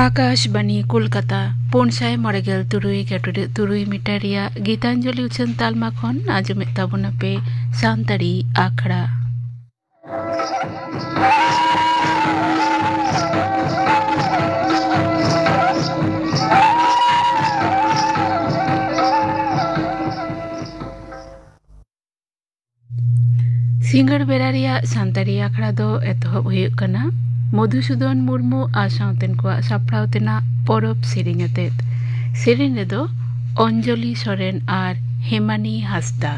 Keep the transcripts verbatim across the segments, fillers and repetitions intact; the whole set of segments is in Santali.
ᱟᱠᱟᱥᱵᱟᱱᱤ ᱠᱳᱞᱠᱟᱛᱟ, ᱯᱩᱱ ᱥᱟᱭ ᱢᱚᱬᱮ ᱜᱮᱞ ᱛᱩᱨᱩᱭ ᱜᱮᱴᱩᱰᱟᱹᱜ ᱛᱩᱨᱩᱭ ᱢᱤᱴᱟᱨ ᱨᱮᱭᱟᱜ ᱜᱤᱛᱟᱧᱡᱚᱞᱤ ᱩᱪᱷᱟᱹᱱ ᱛᱟᱞᱢᱟ ᱠᱷᱚᱱ ᱟᱸᱡᱚᱢᱮᱫ ᱛᱟᱵᱚᱱᱟᱯᱮ ᱥᱟᱱᱛᱟᱲᱤ ᱟᱠᱷᱲᱟ᱾ ᱥᱤᱸᱜᱟᱹᱲ ᱵᱮᱲᱟ ᱨᱮᱭᱟᱜ ᱥᱟᱱᱛᱟᱲᱤ ᱟᱠᱷᱲᱟ ᱫᱚ ᱮᱛᱚᱦᱚᱵ ᱦᱩᱭᱩᱜ ᱠᱟᱱᱟ ᱢᱚᱫᱷᱩᱥᱩᱫᱚᱱ ᱢᱩᱨᱢᱩ ᱟᱨ ᱥᱟᱶᱛᱮᱱ ᱠᱚᱣᱟᱜ ᱥᱟᱯᱲᱟᱣ ᱛᱮᱱᱟᱜ ᱯᱚᱨᱚᱵᱽ ᱥᱮᱨᱮᱧ ᱟᱛᱮᱫ᱾ ᱥᱮᱨᱮᱧ ᱨᱮᱫᱚ ᱚᱧᱡᱚᱞᱤ ᱥᱚᱨᱮᱱ ᱟᱨ ᱦᱮᱢᱟᱱᱤ ᱦᱟᱸᱥᱫᱟ᱾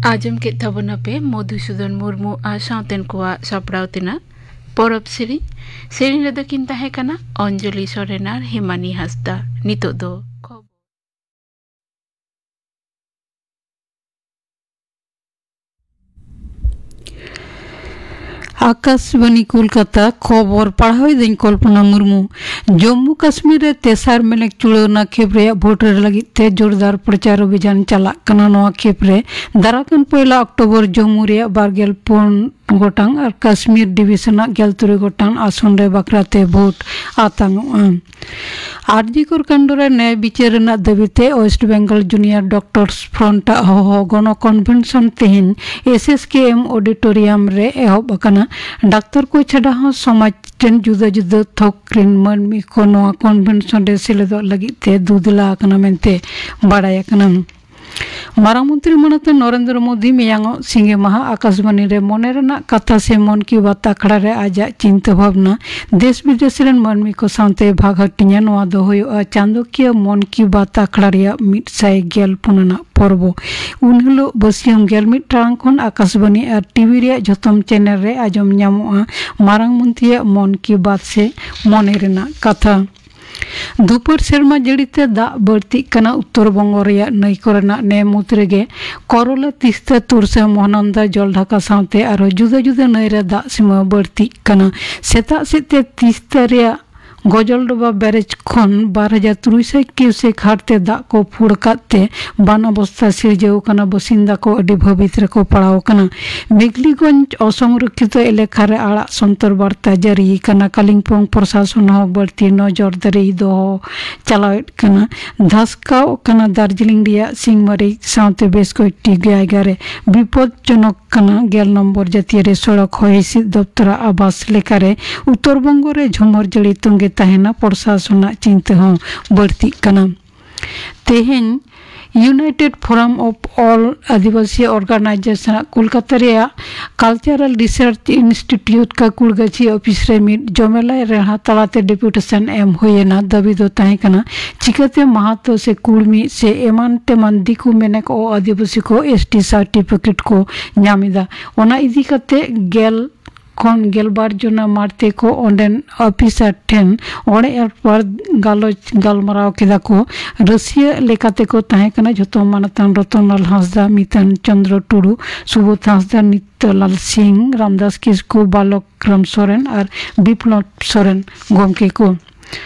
ᱟᱸᱡᱚᱢ ᱠᱮᱫ ᱛᱟᱵᱚᱱᱟᱯᱮ ᱢᱚᱫᱷᱩᱥᱩᱫᱚᱱ ᱢᱩᱨᱢᱩ ᱟᱨ ᱥᱟᱶᱛᱮᱱ ᱠᱚᱣᱟᱜ ᱥᱟᱯᱲᱟᱣ ᱛᱮᱱᱟᱜ ᱯᱚᱨᱚᱵᱽ ᱥᱮᱨᱮᱧ᱾ ᱥᱮᱨᱮᱧ ᱨᱮᱫᱚ ᱠᱤᱱ ᱛᱟᱦᱮᱸ ᱠᱟᱱᱟ ᱚᱧᱡᱚᱞᱤ ᱥᱚᱨᱮᱱ ᱟᱨ ᱦᱮᱢᱟᱱᱤ ᱦᱟᱸᱥᱫᱟ᱾ ᱱᱤᱛᱚᱜ ᱫᱚ ᱠᱷᱚᱵᱚᱨ᱾ ᱟᱠᱟᱥᱵᱟᱱᱤ ᱠᱳᱞᱠᱟᱛᱟ, ᱠᱷᱚᱵᱚᱨ ᱯᱟᱲᱦᱟᱣ ᱮᱫᱟᱹᱧ ᱠᱚᱞᱯᱚᱱᱟ ᱢᱩᱨᱢᱩ᱾ ᱡᱚᱢᱢᱩ ᱠᱟᱥᱢᱤᱨ ᱨᱮ ᱛᱮᱥᱟᱨ ᱢᱮᱞᱮᱠ ᱪᱩᱲᱟᱹᱣᱱᱟ ᱠᱷᱮᱯ ᱨᱮᱭᱟᱜ ᱵᱷᱳᱴ ᱨᱮ ᱞᱟᱹᱜᱤᱫ ᱛᱮ ᱡᱳᱨᱫᱟᱨ ᱯᱨᱚᱪᱟᱨ ᱚᱵᱷᱤᱡᱟᱱ ᱪᱟᱞᱟᱜ ᱠᱟᱱᱟ᱾ ᱱᱚᱣᱟ ᱠᱷᱮᱯ ᱨᱮ ᱫᱟᱨᱟᱠᱟᱱ ᱯᱚᱭᱞᱟ ᱚᱠᱴᱳᱵᱚᱨ ᱡᱚᱢᱢᱩ ᱨᱮᱭᱟᱜ ᱵᱟᱨᱜᱮᱞ ᱯᱩᱱ ᱜᱚᱴᱟᱝ ᱟᱨ ᱠᱟᱥᱢᱤᱨ ᱰᱤᱵᱤᱥᱚᱱᱟᱜ ᱜᱮᱞ ᱛᱩᱨᱩᱭ ᱜᱚᱴᱟᱝ ᱟᱥᱚᱱ ᱨᱮ ᱵᱟᱠᱷᱨᱟ ᱛᱮ ᱵᱷᱳᱴ ᱟᱛᱟᱝᱚᱜᱼᱟ᱾ ᱟᱨᱡᱤᱠᱚᱨ ᱠᱟᱱᱰ ᱨᱮ ᱱᱮᱭ ᱵᱤᱪᱟᱹᱨ ᱨᱮᱱᱟᱜ ᱫᱟᱹᱵᱤ ᱛᱮ ᱳᱭᱮᱥᱴ ᱵᱮᱝᱜᱚᱞ ᱡᱩᱱᱤᱭᱚᱨ ᱰᱚᱠᱴᱚᱨᱥ ᱯᱷᱨᱚᱱᱴ ᱟᱜ ᱦᱚᱦᱚ ᱜᱚᱱᱚ ᱠᱚᱱᱵᱷᱮᱱᱥᱚᱱ ᱛᱮᱦᱮᱧ ᱮᱥ ᱮᱥ ᱠᱮ ᱮᱢ ᱚᱰᱤᱴᱳᱨᱤᱭᱟᱢ ᱨᱮ ᱮᱦᱚᱵ ᱟᱠᱟᱱᱟ᱾ ᱰᱟᱠᱛᱟᱨ ᱠᱚ ᱪᱷᱟᱰᱟ ᱦᱚᱸ ᱥᱚᱢᱟᱡᱽ ᱨᱮᱱ ᱡᱩᱫᱟᱹ ᱡᱩᱫᱟᱹ ᱛᱷᱚᱠ ᱨᱮᱱ ᱢᱟᱹᱱᱢᱤ ᱠᱚ ᱱᱚᱣᱟ ᱠᱚᱱᱵᱷᱮᱱᱥᱚᱱ ᱨᱮ ᱥᱮᱞᱮᱫᱚᱜ ᱞᱟᱹᱜᱤᱫ ᱛᱮ ᱫᱩᱫᱽᱞᱟ ᱟᱠᱟᱱᱟ ᱢᱮᱱᱛᱮ ᱵᱟᱲᱟᱭ ᱟᱠᱟᱱᱟ᱾ ᱢᱟᱨᱟᱝ ᱢᱚᱱᱛᱨᱤ ᱢᱟᱱᱚᱛ ᱱᱚᱨᱮᱱᱫᱨᱚ ᱢᱳᱫᱤ ᱢᱮᱭᱟᱝᱚᱜ ᱥᱤᱸᱜᱮ ᱢᱟᱦᱟ ᱟᱠᱟᱥᱵᱟᱱᱤ ᱨᱮ ᱢᱚᱱᱮ ᱨᱮᱱᱟᱜ ᱠᱟᱛᱷᱟ ᱥᱮ ᱢᱚᱱ ᱠᱤ ᱵᱟᱛ ᱟᱠᱷᱲᱟ ᱨᱮ ᱟᱡᱟᱜ ᱪᱤᱱᱛᱟᱹ ᱵᱷᱟᱵᱽᱱᱟ ᱫᱮᱥ ᱵᱤᱫᱮᱥ ᱨᱮᱱ ᱢᱟᱹᱱᱢᱤ ᱠᱚ ᱥᱟᱶᱛᱮ ᱵᱷᱟᱜᱽ ᱦᱟᱹᱴᱤᱧᱟ᱾ ᱱᱚᱣᱟ ᱫᱚ ᱦᱩᱭᱩᱜᱼᱟ ᱪᱟᱸᱫᱚᱠᱤᱭᱟᱹ ᱢᱚᱱ ᱠᱤ ᱵᱟᱛ ᱟᱠᱷᱲᱟ ᱨᱮᱭᱟᱜ ᱢᱤᱫ ᱥᱟᱭ ᱜᱮᱞ ᱯᱩᱱ ᱟᱱᱟᱜ ᱯᱚᱨᱵᱚ᱾ ᱩᱱ ᱦᱤᱞᱳᱜ ᱵᱟᱹᱥᱭᱟᱹᱢ ᱜᱮᱞ ᱢᱤᱫ ᱴᱟᱲᱟᱝ ᱠᱷᱚᱱ ᱟᱠᱟᱥᱵᱟᱱᱤ ᱟᱨ ᱴᱤᱵᱷᱤ ᱨᱮᱭᱟᱜ ᱡᱷᱚᱛᱚᱢ ᱪᱮᱱᱮᱞ ᱨᱮ ᱟᱸᱡᱚᱢ ᱧᱟᱢᱚᱜᱼᱟ ᱢᱟᱨᱟᱝ ᱢᱚᱱᱛᱨᱤᱭᱟᱜ ᱢᱚᱱ ᱠᱤ ᱵᱟᱛ ᱥᱮ ᱢᱚᱱᱮ ᱨᱮᱱᱟᱜ ᱠᱟᱛᱷᱟ᱾ ᱫᱷᱩᱯᱟᱹᱲ ᱥᱮᱨᱢᱟ ᱡᱟᱹᱲᱤ ᱛᱮ ᱫᱟᱜ ᱵᱟᱹᱲᱛᱤᱜ ᱠᱟᱱᱟ᱾ ᱩᱛᱛᱚᱨ ᱵᱚᱝᱜᱚ ᱨᱮᱭᱟᱜ ᱱᱟᱹᱭ ᱠᱚᱨᱮᱱᱟᱜ ᱱᱮ ᱢᱩᱫᱽ ᱨᱮᱜᱮ ᱠᱚᱨᱚᱞᱟ, ᱛᱤᱥᱛᱟ, ᱛᱩᱨᱥᱟ, ᱢᱚᱦᱟᱱᱚᱱᱫᱟ, ᱡᱚᱞᱰᱷᱟᱠᱟ ᱥᱟᱶᱛᱮ ᱟᱨᱦᱚᱸ ᱡᱩᱫᱟᱹ ᱡᱩᱫᱟᱹ ᱱᱟᱹᱭ ᱨᱮ ᱫᱟᱜ ᱥᱤᱢᱟᱹ ᱵᱟᱹᱲᱛᱤᱜ ᱠᱟᱱᱟ᱾ ᱥᱮᱛᱟᱜ ᱥᱮᱫ ᱛᱮ ᱛᱤᱥᱛᱟ ᱨᱮᱭᱟᱜ ᱜᱚᱡᱚᱞᱰᱚᱵᱟ ᱵᱮᱨᱮᱡᱽ ᱠᱷᱚᱱ ᱵᱟᱨ ᱦᱟᱡᱟᱨ ᱛᱩᱨᱩᱭ ᱥᱟᱭ ᱠᱤᱭᱩᱥᱮᱠ ᱦᱟᱨ ᱛᱮ ᱫᱟᱜ ᱠᱚ ᱯᱷᱩᱲ ᱠᱟᱫ ᱛᱮ ᱵᱟᱱ ᱚᱵᱚᱥᱛᱟ ᱥᱤᱨᱡᱟᱹᱣ ᱟᱠᱟᱱᱟ᱾ ᱵᱟᱥᱤᱱᱫᱟ ᱠᱚ ᱟᱹᱰᱤ ᱵᱷᱟᱹᱵᱤᱛ ᱨᱮᱠᱚ ᱯᱟᱲᱟᱣ ᱟᱠᱟᱱᱟ᱾ ᱢᱮᱜᱽᱞᱤᱜᱚᱸᱡᱽ ᱚᱥᱚᱝᱨᱚᱠᱠᱷᱤᱛᱚ ᱮᱞᱟᱠᱟ ᱨᱮ ᱟᱲᱟᱜ ᱥᱚᱱᱛᱚᱨ ᱵᱟᱨᱛᱟ ᱡᱟᱹᱨᱤ ᱟᱠᱟᱱᱟ᱾ ᱠᱟᱞᱤᱢᱯᱚᱝ ᱯᱨᱚᱥᱟᱥᱚᱱ ᱦᱚᱸ ᱵᱟᱹᱲᱛᱤ ᱱᱚᱡᱚᱨ ᱫᱟᱨᱤ ᱫᱚᱦᱚ ᱪᱟᱞᱟᱣᱮᱫ ᱠᱟᱱᱟ᱾ ᱫᱷᱟᱥᱠᱟᱣ ᱠᱟᱱᱟ ᱫᱟᱨᱡᱤᱞᱤᱝ ᱨᱮᱭᱟᱜ ᱥᱤᱝᱢᱟᱨᱤ ᱥᱟᱶᱛᱮ ᱵᱮᱥ ᱠᱚᱭᱮᱠᱴᱤ ᱡᱟᱭᱜᱟ ᱨᱮ᱾ ᱵᱤᱯᱚᱫᱡᱚᱱᱚᱠ ᱠᱟᱱᱟ ᱜᱮᱞ ᱱᱚᱢᱵᱚᱨ ᱡᱟᱹᱛᱤᱭᱟᱹᱨᱤ ᱥᱚᱲᱚᱠ᱾ ᱦᱚᱭ ᱦᱤᱸᱥᱤᱫ ᱫᱚᱯᱛᱚᱨᱟᱜ ᱟᱵᱟᱥ ᱞᱮᱠᱟᱨᱮ ᱩᱛᱛᱚᱨ ᱵᱚᱝᱜᱚ ᱨᱮ ᱡᱷᱚᱢᱚᱨ ᱡᱟᱹᱲᱤ ᱛᱚᱸᱜᱮ ᱛᱟᱦᱮᱱᱟ᱾ ᱯᱨᱚᱥᱟᱥᱚᱱᱟᱜ ᱪᱤᱱᱛᱟᱹ ᱦᱚᱸ ᱵᱟᱹᱲᱛᱤᱜ ᱠᱟᱱᱟ᱾ ᱛᱮᱦᱮᱧ United forum of all Adivasi organisation ᱟᱜ ᱠᱳᱞᱠᱟᱛᱟ ᱨᱮᱭᱟᱜ ᱠᱟᱞᱪᱟᱨᱟᱞ ᱨᱤᱥᱟᱨᱪ ᱤᱱᱥᱴᱤᱴᱤᱭᱩᱴ ᱠᱟᱹᱠᱩᱲᱜᱟᱹᱪᱷᱤ ᱚᱯᱷᱤᱥ ᱨᱮ ᱢᱤᱫ ᱡᱚᱢᱮᱞᱟᱭ ᱨᱮᱲᱦᱟ ᱛᱟᱞᱟᱛᱮ ᱰᱮᱯᱩᱴᱮᱥᱚᱱ ᱮᱢ ᱦᱩᱭ ᱮᱱᱟ᱾ ᱫᱟᱹᱵᱤ ᱫᱚ ᱛᱟᱦᱮᱸ ᱠᱟᱱᱟ, ᱪᱤᱠᱟᱹᱛᱮ ᱢᱟᱦᱟᱛᱚ ᱥᱮ ᱠᱩᱲᱢᱤ ᱥᱮ ᱮᱢᱟᱱ ᱛᱮᱢᱟᱱ ᱫᱤᱠᱩ ᱢᱮᱱᱮᱠ ᱚ ᱟᱹᱫᱤᱵᱟᱹᱥᱤ ᱠᱚ ᱮᱥ ᱴᱤ ᱥᱟᱨᱴᱤᱯᱷᱤᱠᱮᱴ ᱠᱚ ᱧᱟᱢ ᱮᱫᱟ? ᱚᱱᱟ ᱤᱫᱤ ᱠᱟᱛᱮ ᱜᱮᱞ ᱠᱷᱚᱱ ᱜᱮᱞᱵᱟᱨ ᱡᱚᱱᱟ ᱢᱟᱨᱛᱮ ᱠᱚ ᱚᱸᱰᱮᱱ ᱚᱯᱷᱤᱥᱟᱨ ᱴᱷᱮᱱ ᱚᱲᱮ ᱟᱨᱯᱟᱨ ᱜᱟᱞᱚᱪ ᱜᱟᱞᱢᱟᱨᱟᱣ ᱠᱮᱫᱟ ᱠᱚ᱾ ᱨᱟᱹᱥᱤᱭᱟᱹ ᱞᱮᱠᱟᱛᱮ ᱠᱚ ᱛᱟᱦᱮᱸ ᱠᱟᱱᱟ ᱡᱷᱚᱛᱚ ᱢᱟᱱᱚᱛᱟᱱ ᱨᱚᱛᱚᱱᱞᱟᱞ ᱦᱟᱸᱥᱫᱟ, ᱢᱤᱛᱟᱱ ᱪᱚᱸᱫᱽᱨᱚ ᱴᱩᱰᱩ, ᱥᱩᱵᱳᱫᱷ ᱦᱟᱸᱥᱫᱟ, ᱱᱤᱛᱭᱚᱞᱟᱞ ᱥᱤᱝ, ᱨᱟᱢᱫᱟᱥ ᱠᱤᱥᱠᱩ, ᱵᱟᱞᱚᱠ ᱨᱟᱢ ᱥᱚᱨᱮᱱ ᱟᱨ ᱵᱤᱯᱞᱚᱵ ᱥᱚᱨᱮᱱ ᱜᱚᱢᱠᱮ ᱠᱚ᱾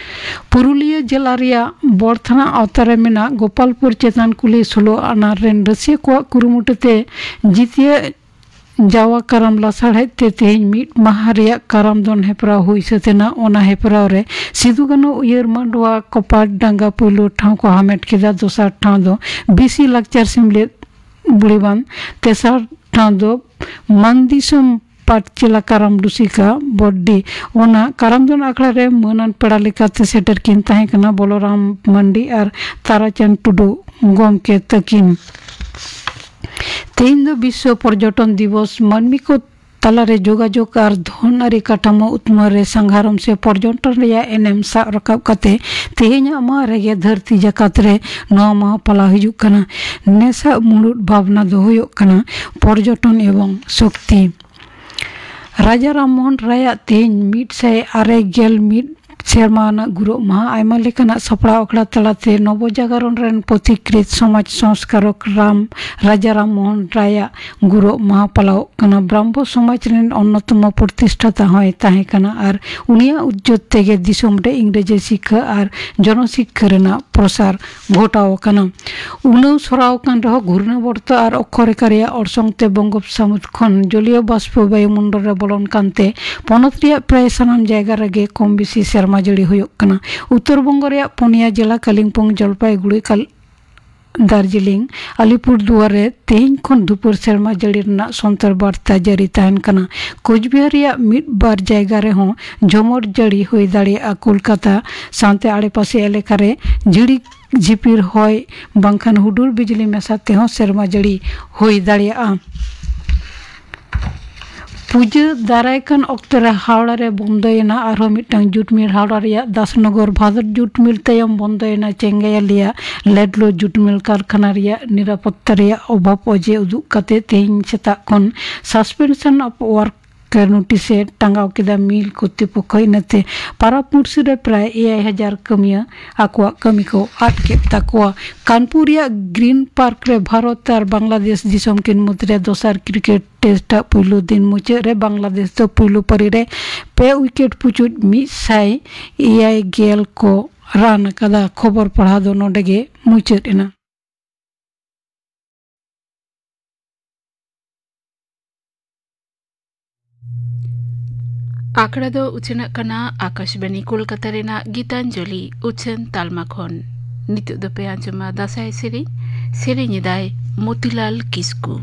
ᱯᱩᱨᱩᱞᱤᱭᱟᱹ ᱡᱮᱞᱟ ᱨᱮᱭᱟᱜ ᱵᱚᱲ ᱛᱷᱟᱱᱟ ᱟᱣᱛᱟ ᱨᱮ ᱢᱮᱱᱟᱜ ᱜᱳᱯᱟᱞᱯᱩᱨ ᱪᱮᱛᱟᱱ ᱠᱩᱞᱦᱤ ᱥᱳᱞᱳ ᱟᱱᱟ ᱨᱮᱱ ᱨᱟᱹᱥᱤᱭᱟᱹ ᱠᱚᱣᱟᱜ ᱠᱩᱨᱩᱢᱩᱴᱩ ᱛᱮ ᱡᱤᱛᱤᱭᱟᱹ ᱡᱟᱣᱟ ᱠᱟᱨᱟᱢ ᱞᱟᱥᱟᱲᱦᱮᱫ ᱛᱮ ᱛᱮᱦᱮᱧ ᱢᱤᱫ ᱢᱟᱦᱟ ᱨᱮᱭᱟᱜ ᱠᱟᱨᱟᱢ ᱫᱚᱱ ᱦᱮᱯᱨᱟᱣ ᱦᱩᱭ ᱥᱟᱹᱛ ᱮᱱᱟ᱾ ᱚᱱᱟ ᱦᱮᱯᱨᱟᱣ ᱨᱮ ᱥᱤᱫᱩ ᱠᱟᱹᱱᱦᱩ ᱩᱭᱦᱟᱹᱨ ᱢᱟᱰᱣᱟ ᱠᱚᱯᱟᱴ ᱰᱟᱸᱜᱟ ᱯᱩᱭᱞᱩ ᱴᱷᱟᱶ ᱠᱚ ᱦᱟᱢᱮᱴ ᱠᱮᱫᱟ᱾ ᱫᱚᱥᱟᱨ ᱴᱷᱟᱶ ᱫᱚ ᱵᱤᱥᱤ ᱞᱟᱠᱪᱟᱨ ᱥᱮᱢᱞᱮᱫ ᱵᱩᱲᱤᱵᱟᱱ, ᱛᱮᱥᱟᱨ ᱴᱷᱟᱶ ᱫᱚ ᱢᱟᱱ ᱫᱤᱥᱚᱢ ᱯᱟᱴᱪᱮᱞᱟ ᱠᱟᱨᱟᱢ ᱨᱩᱥᱤᱠᱟ ᱵᱚᱰᱰᱤ᱾ ᱚᱱᱟ ᱠᱟᱨᱟᱢ ᱫᱚᱱ ᱟᱠᱷᱲᱟ ᱨᱮ ᱢᱟᱹᱱᱟᱱ ᱯᱮᱲᱟ ᱞᱮᱠᱟᱛᱮ ᱥᱮᱴᱮᱨ ᱠᱤᱱ ᱛᱟᱦᱮᱸ ᱠᱟᱱᱟ ᱵᱚᱞᱚᱨᱟᱢ ᱢᱟᱱᱰᱤ ᱟᱨ ᱛᱟᱨᱟᱪᱟᱸᱫᱽ ᱴᱩᱰᱩ ᱜᱚᱢᱠᱮ ᱛᱟᱹᱠᱤᱱ᱾ ᱛᱮᱦᱮᱧ ᱫᱚ ᱵᱤᱥᱥᱚ ᱯᱚᱨᱡᱚᱴᱚᱱ ᱫᱤᱵᱚᱥ᱾ ᱢᱟᱹᱱᱢᱤ ᱠᱚ ᱛᱟᱞᱟᱨᱮ ᱡᱳᱜᱟᱡᱳᱜᱽ ᱟᱨ ᱫᱷᱚᱱ ᱟᱹᱨᱤ ᱠᱟᱴᱷᱟᱢᱳ ᱩᱛᱱᱟᱹᱣ ᱨᱮ ᱥᱟᱸᱜᱷᱟᱨᱚᱢ ᱥᱮ ᱯᱚᱨᱡᱚᱴᱚᱱ ᱨᱮᱭᱟᱜ ᱮᱱᱮᱢ ᱥᱟᱵ ᱨᱟᱠᱟᱵ ᱠᱟᱛᱮ ᱛᱮᱦᱮᱧᱟᱜ ᱢᱟᱦᱟ ᱨᱮᱜᱮ ᱫᱷᱟᱹᱨᱛᱤ ᱡᱟᱠᱟᱛ ᱨᱮ ᱱᱚᱣᱟ ᱢᱟᱦᱟ ᱯᱟᱞᱟᱣ ᱦᱤᱡᱩᱜ ᱠᱟᱱᱟ᱾ ᱱᱮᱥᱟᱜ ᱢᱩᱲᱩᱫ ᱵᱷᱟᱵᱽᱱᱟ ᱫᱚ ᱦᱩᱭᱩᱜ ᱠᱟᱱᱟ ᱯᱚᱨᱡᱚᱴᱚᱱ ᱮᱵᱚᱝ ᱥᱚᱠᱛᱤ᱾ ᱨᱟᱡᱟ ᱨᱟᱢ ᱢᱳᱦᱚᱱ ᱨᱟᱭᱟᱜ ᱛᱮᱦᱮᱧ ᱢᱤᱫ ᱥᱟᱭ ᱟᱨᱮ ᱜᱮᱞ ᱢᱤᱫ ᱥᱮᱨᱢᱟ ᱟᱱᱟᱜ ᱜᱩᱨᱩᱜ ᱢᱟᱦᱟ ᱟᱭᱢᱟ ᱞᱮᱠᱟᱱᱟᱜ ᱥᱟᱯᱲᱟᱣ ᱟᱠᱷᱲᱟ ᱛᱟᱞᱟᱛᱮ ᱱᱚᱵᱚ ᱡᱟᱜᱟᱨᱚᱱ ᱨᱮᱱ ᱯᱚᱛᱷᱤᱠᱨᱤᱛ ᱥᱚᱢᱟᱡᱽ ᱥᱚᱝᱥᱠᱟᱨᱚᱠ ᱨᱟᱢ, ᱨᱟᱡᱟ ᱨᱟᱢ ᱢᱳᱦᱚᱱ ᱨᱟᱭᱟᱜ ᱜᱩᱨᱩᱜ ᱢᱟᱦᱟ ᱯᱟᱞᱟᱣᱚᱜ ᱠᱟᱱᱟ᱾ ᱵᱨᱟᱦᱢᱚ ᱥᱚᱢᱟᱡᱽ ᱨᱮᱱ ᱚᱱᱱᱚᱛᱚᱢᱚ ᱯᱨᱚᱛᱤᱥᱴᱷᱟᱛᱟ ᱦᱚᱸᱭ ᱛᱟᱦᱮᱸ ᱠᱟᱱᱟ ᱟᱨ ᱩᱱᱤᱭᱟᱜ ᱩᱡᱡᱚᱛ ᱛᱮᱜᱮ ᱫᱤᱥᱚᱢ ᱨᱮ ᱤᱝᱨᱮᱡᱤ ᱥᱤᱠᱷᱟᱹ ᱟᱨ ᱡᱚᱱᱚᱥᱤᱠᱷᱟᱹ ᱨᱮᱱᱟᱜ ᱯᱨᱚᱥᱟᱨ ᱜᱷᱚᱴᱟᱣ ᱟᱠᱟᱱᱟ᱾ ᱩᱱᱟᱹᱣ ᱥᱚᱨᱟᱣ ᱟᱠᱟᱱ ᱨᱮᱦᱚᱸ ᱜᱷᱩᱨᱱᱟᱵᱚᱨᱛᱚ ᱟᱨ ᱚᱠᱠᱷᱚ ᱨᱮᱠᱷᱟ ᱨᱮᱭᱟᱜ ᱚᱨᱥᱚᱝ ᱛᱮ ᱵᱚᱝᱜᱳᱯ ᱥᱟᱹᱢᱩᱫ ᱠᱷᱚᱱ ᱡᱚᱞᱤᱭᱚ ᱵᱟᱥᱯᱚ ᱵᱟᱭᱩᱢᱚᱱᱰᱚᱞ ᱨᱮ ᱵᱚᱞᱚᱱ ᱠᱟᱱᱛᱮ ᱯᱚᱱᱚᱛ ᱨᱮᱭᱟᱜ ᱯᱨᱟᱭ ᱥᱟᱱᱟᱢ ᱡᱟᱭᱜᱟ ᱨᱮᱜᱮ ᱠᱚᱢ ᱵᱮᱥᱤ ᱥᱮᱨᱢᱟ ᱡᱟᱹᱲᱤ ᱦᱩᱭᱩᱜ ᱠᱟᱱᱟ᱾ ᱩᱛᱛᱚᱨ ᱵᱚᱝᱜᱚ ᱨᱮᱭᱟᱜ ᱯᱩᱱᱭᱟ ᱡᱮᱞᱟ ᱠᱟᱞᱤᱢᱯᱚᱝ, ᱡᱚᱞᱯᱟᱭᱜᱩᱲᱤ, ᱠᱟᱞ-, ᱫᱟᱨᱡᱤᱞᱤᱝ, ᱟᱞᱤᱯᱩᱨᱫᱩᱣᱟᱨ ᱨᱮ ᱛᱮᱦᱮᱧ ᱠᱷᱚᱱ ᱫᱷᱩᱯᱩᱨ ᱥᱮᱨᱢᱟ ᱡᱟᱹᱲᱤ ᱨᱮᱱᱟᱜ ᱥᱚᱱᱛᱚᱨ ᱵᱟᱨᱛᱟ ᱡᱟᱹᱨᱤ ᱛᱟᱦᱮᱱ ᱠᱟᱱᱟ᱾ ᱠᱳᱪᱵᱤᱦᱟᱨ ᱨᱮᱭᱟᱜ ᱢᱤᱫ ᱵᱟᱨ ᱡᱟᱭᱜᱟ ᱨᱮᱦᱚᱸ ᱡᱷᱚᱢᱚᱨ ᱡᱟᱹᱲᱤ ᱦᱩᱭ ᱫᱟᱲᱮᱭᱟᱜᱼᱟ᱾ ᱠᱳᱞᱠᱟᱛᱟ ᱥᱟᱶᱛᱮ ᱟᱲᱮᱯᱟᱥᱮ ᱮᱞᱟᱠᱟ ᱨᱮ ᱡᱷᱤᱲᱤᱠ ᱡᱷᱤᱯᱤᱨ ᱦᱚᱭ ᱵᱟᱝᱠᱷᱟᱱ ᱦᱩᱰᱩᱨ ᱵᱤᱡᱽᱞᱤ ᱢᱮᱥᱟ ᱛᱮᱦᱚᱸ ᱥᱮᱨᱢᱟ ᱡᱟᱹᱲᱤ ᱦᱩᱭ ᱫᱟᱲᱮᱭᱟᱜᱼᱟ᱾ ᱯᱩᱡᱟᱹ ᱫᱟᱨᱟᱭ ᱠᱟᱱ ᱚᱠᱛᱚ ᱨᱮ ᱦᱟᱣᱲᱟ ᱨᱮ ᱵᱚᱱᱫᱚᱭᱮᱱᱟ ᱟᱨᱦᱚᱸ ᱢᱤᱫᱴᱟᱝ ᱡᱩᱴ ᱢᱤᱞ᱾ ᱦᱟᱣᱲᱟ ᱨᱮᱭᱟᱜ ᱫᱟᱥᱱᱚᱜᱚᱨ ᱵᱷᱟᱫᱚᱨ ᱡᱩᱴ ᱢᱤᱞ ᱛᱟᱭᱚᱢ ᱵᱚᱱᱫᱚᱭᱮᱱᱟ ᱪᱮᱝᱜᱟᱭᱟᱞᱤᱭᱟ ᱞᱮᱰᱞᱳ ᱡᱩᱴ ᱢᱤᱞ ᱠᱟᱨᱠᱷᱟᱱᱟ ᱨᱮᱭᱟᱜ ᱱᱤᱨᱟᱯᱚᱛᱛᱟ ᱨᱮᱭᱟᱜ ᱚᱵᱷᱟᱵᱽ ᱚᱡᱮ ᱩᱫᱩᱜ ᱠᱟᱛᱮ ᱛᱮᱦᱮᱧ ᱥᱮᱛᱟᱜ ᱠᱷᱚᱱ suspension of work ᱱᱳᱴᱤᱥ ᱮ ᱴᱟᱸᱜᱟᱣ ᱠᱮᱫᱟ ᱢᱤᱞ ᱠᱚᱨᱛᱨᱤᱯᱚᱠᱠᱷᱚ᱾ ᱤᱱᱟᱹᱛᱮ ᱯᱟᱨᱟᱵᱽ ᱢᱩᱨᱥᱤ ᱨᱮ ᱯᱨᱟᱭ ᱮᱭᱟᱭ ᱦᱟᱡᱟᱨ ᱠᱟᱹᱢᱤᱭᱟᱹ ᱟᱠᱚᱣᱟᱜ ᱠᱟᱹᱢᱤ ᱠᱚ ᱟᱫ ᱠᱮᱫ ᱛᱟᱠᱚᱣᱟ᱾ ᱠᱟᱱᱯᱩᱨ ᱨᱮᱭᱟᱜ ᱜᱨᱤᱱ ᱯᱟᱨᱠ ᱨᱮ ᱵᱷᱟᱨᱚᱛ ᱟᱨ ᱵᱟᱝᱞᱟᱫᱮᱥ ᱫᱤᱥᱚᱢ ᱠᱤᱱ ᱢᱩᱫᱽᱨᱮ ᱫᱚᱥᱟᱨ ᱠᱨᱤᱠᱮᱴ ᱴᱮᱥᱴ ᱟᱜ ᱯᱩᱭᱞᱩ ᱫᱤᱱ ᱢᱩᱪᱟᱹᱫ ᱨᱮ ᱵᱟᱝᱞᱟᱫᱮᱥ ᱫᱚ ᱯᱩᱭᱞᱩ ᱯᱟᱹᱨᱤ ᱨᱮ ᱯᱮ ᱣᱤᱠᱮᱴ ᱯᱩᱪᱩᱡ ᱢᱤᱫ ᱥᱟᱭ ᱮᱭᱟᱭ ᱜᱮᱞ ᱠᱚ ᱨᱟᱱ ᱟᱠᱟᱫᱟ᱾ ᱠᱷᱚᱵᱚᱨ ᱯᱟᱲᱦᱟᱣ ᱫᱚ ᱱᱚᱰᱮ ᱜᱮ ᱢᱩᱪᱟᱹᱫ ᱮᱱᱟ᱾ ᱟᱠᱷᱲᱟ ᱫᱚ ᱩᱪᱷᱟᱹᱱᱚᱜ ᱠᱟᱱᱟ ᱟᱠᱟᱥᱵᱟᱱᱤ ᱠᱳᱞᱠᱟᱛᱟ ᱨᱮᱱᱟᱜ ᱜᱤᱛᱟᱧᱡᱚᱞᱤ ᱩᱪᱷᱟᱹᱱ ᱛᱟᱞᱢᱟ ᱠᱷᱚᱱ᱾ ᱱᱤᱛᱚᱜ ᱫᱚᱯᱮ ᱟᱸᱡᱚᱢᱟ ᱫᱟᱸᱥᱟᱭ ᱥᱮᱨᱮᱧ᱾ ᱥᱮᱨᱮᱧ ᱮᱫᱟᱭ ᱢᱚᱛᱤᱞᱟᱞ ᱠᱤᱥᱠᱩ᱾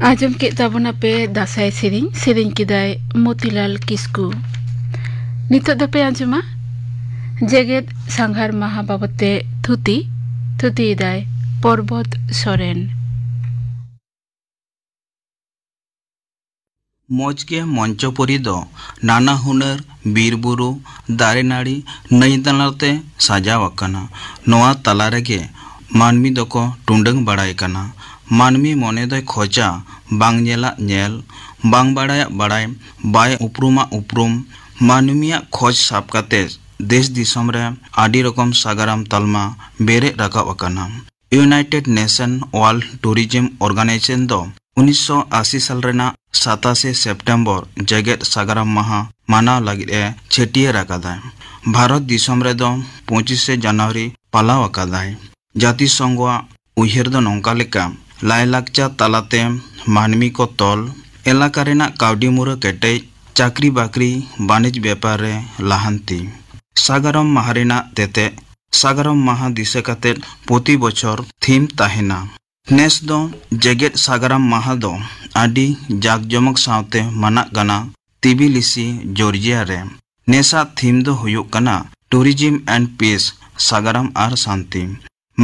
ᱟᱸᱡᱚᱢ ᱠᱮᱫ ᱛᱟᱵᱚᱱᱟᱯᱮ ᱫᱟᱸᱥᱟᱭ ᱥᱮᱨᱮᱧ, ᱥᱮᱨᱮᱧ ᱠᱮᱫᱟᱭ ᱢᱚᱛᱤᱞᱟᱞ ᱠᱤᱥᱠᱩ᱾ ᱱᱤᱛᱚᱜ ᱫᱚᱯᱮ ᱟᱸᱡᱚᱢᱟ ᱡᱮᱜᱮᱛ ᱥᱟᱸᱜᱷᱟᱨ ᱢᱟᱦᱟ ᱵᱟᱵᱚᱛ ᱛᱮ ᱛᱷᱩᱛᱤ᱾ ᱛᱷᱩᱛᱤᱭᱮᱫᱟᱭ ᱯᱚᱨᱵᱚᱛ ᱥᱚᱨᱮᱱ᱾ ᱢᱚᱡᱽ ᱜᱮ ᱢᱚᱧᱪᱚᱯᱩᱨᱤ ᱫᱚ ᱱᱟᱱᱟ ᱦᱩᱱᱟᱹᱨ ᱵᱤᱨ ᱵᱩᱨᱩ, ᱫᱟᱨᱮ ᱱᱟᱹᱲᱤ, ᱱᱟᱹᱭ ᱛᱟᱞᱟᱛᱮ ᱥᱟᱡᱟᱣ ᱟᱠᱟᱱᱟ᱾ ᱱᱚᱣᱟ ᱛᱟᱞᱟ ᱨᱮᱜᱮ ᱢᱟᱹᱱᱢᱤ ᱫᱚᱠᱚ ᱴᱩᱸᱰᱟᱹᱝ ᱵᱟᱲᱟᱭ ᱠᱟᱱᱟ᱾ ᱢᱟᱹᱱᱢᱤ ᱢᱚᱱᱮ ᱫᱚᱭ ᱠᱷᱚᱡᱟ ᱵᱟᱝ ᱧᱮᱞᱟᱜ ᱧᱮᱞ, ᱵᱟᱝ ᱵᱟᱲᱟᱭᱟᱜ ᱵᱟᱲᱟᱭ, ᱵᱟᱭ ᱩᱯᱨᱩᱢᱟᱜ ᱩᱯᱨᱩᱢ᱾ ᱢᱟᱹᱱᱢᱤᱭᱟᱜ ᱠᱷᱚᱡᱽ ᱥᱟᱵ ᱠᱟᱛᱮ ᱫᱮᱥ ᱫᱤᱥᱚᱢ ᱨᱮ ᱟᱹᱰᱤ ᱨᱚᱠᱚᱢ ᱥᱟᱜᱟᱲᱚᱢ ᱛᱟᱞᱢᱟ ᱵᱮᱨᱮᱫ ᱨᱟᱠᱟᱵ ᱟᱠᱟᱱᱟ᱾ United Nation World Tourism Organization ᱫᱚ ᱩᱱᱤᱥᱥᱚ ᱟᱥᱤ ᱥᱟᱞ ᱨᱮᱱᱟᱜ ᱥᱟᱛᱟᱥᱮ ᱥᱮᱯᱴᱮᱢᱵᱚᱨ ᱡᱮᱜᱮᱛ ᱥᱟᱜᱟᱲᱚᱢ ᱢᱟᱦᱟ ᱢᱟᱱᱟᱣ ᱞᱟᱹᱜᱤᱫ ᱮ ᱪᱷᱟᱹᱴᱭᱟᱹᱨ ᱟᱠᱟᱫᱟᱭ᱾ ᱵᱷᱟᱨᱚᱛ ᱫᱤᱥᱚᱢ ᱨᱮᱫᱚ ᱯᱚᱸᱪᱤᱥᱮ ᱡᱟᱱᱩᱣᱟᱨᱤ ᱯᱟᱞᱟᱣ ᱟᱠᱟᱫᱟᱭ᱾ ᱡᱟᱹᱛᱤᱥᱚᱝᱜᱷᱚᱣᱟᱜ ᱩᱭᱦᱟᱹᱨ ᱫᱚ ᱱᱚᱝᱠᱟ ᱞᱮᱠᱟ, ᱞᱟᱭᱞᱟᱠᱪᱟᱨ ᱛᱟᱞᱟᱛᱮ ᱢᱟᱹᱱᱢᱤ ᱠᱚ ᱛᱚᱞ, ᱮᱞᱟᱠᱟ ᱨᱮᱱᱟᱜ ᱠᱟᱹᱣᱰᱤ ᱢᱩᱨᱟᱹ ᱠᱮᱴᱮᱡ, ᱪᱟᱹᱠᱨᱤ ᱵᱟᱹᱠᱨᱤ, ᱵᱟᱹᱱᱤᱡᱽ ᱵᱮᱯᱟᱨ ᱨᱮ ᱞᱟᱦᱟᱱᱛᱤ᱾ ᱥᱟᱜᱟᱲᱚᱢ ᱢᱟᱦᱟ ᱨᱮᱱᱟᱜ ᱛᱮᱛᱮᱫ᱾ ᱥᱟᱜᱟᱲᱚᱢ ᱢᱟᱦᱟ ᱫᱤᱥᱟᱹ ᱠᱟᱛᱮ ᱯᱨᱚᱛᱤ ᱵᱚᱪᱷᱚᱨ ᱛᱷᱤᱢ ᱛᱟᱦᱮᱱᱟ᱾ ᱱᱮᱥ ᱫᱚ ᱡᱮᱜᱮᱛ ᱥᱟᱜᱟᱲᱚᱢ ᱢᱟᱦᱟ ᱫᱚ ᱟᱹᱰᱤ ᱡᱟᱠ ᱡᱚᱢᱚᱠ ᱥᱟᱶᱛᱮ ᱢᱟᱱᱟᱜ ᱠᱟᱱᱟ ᱛᱤᱵᱤᱞᱤᱥᱤ, ᱡᱚᱨᱡᱤᱭᱟ ᱨᱮ᱾ ᱱᱮᱥᱟᱜ ᱛᱷᱤᱢ ᱫᱚ ᱦᱩᱭᱩᱜ ᱠᱟᱱᱟ Tourism and Peace, ᱥᱟᱜᱟᱲᱚᱢ ᱟᱨ ᱥᱟᱱᱛᱤ᱾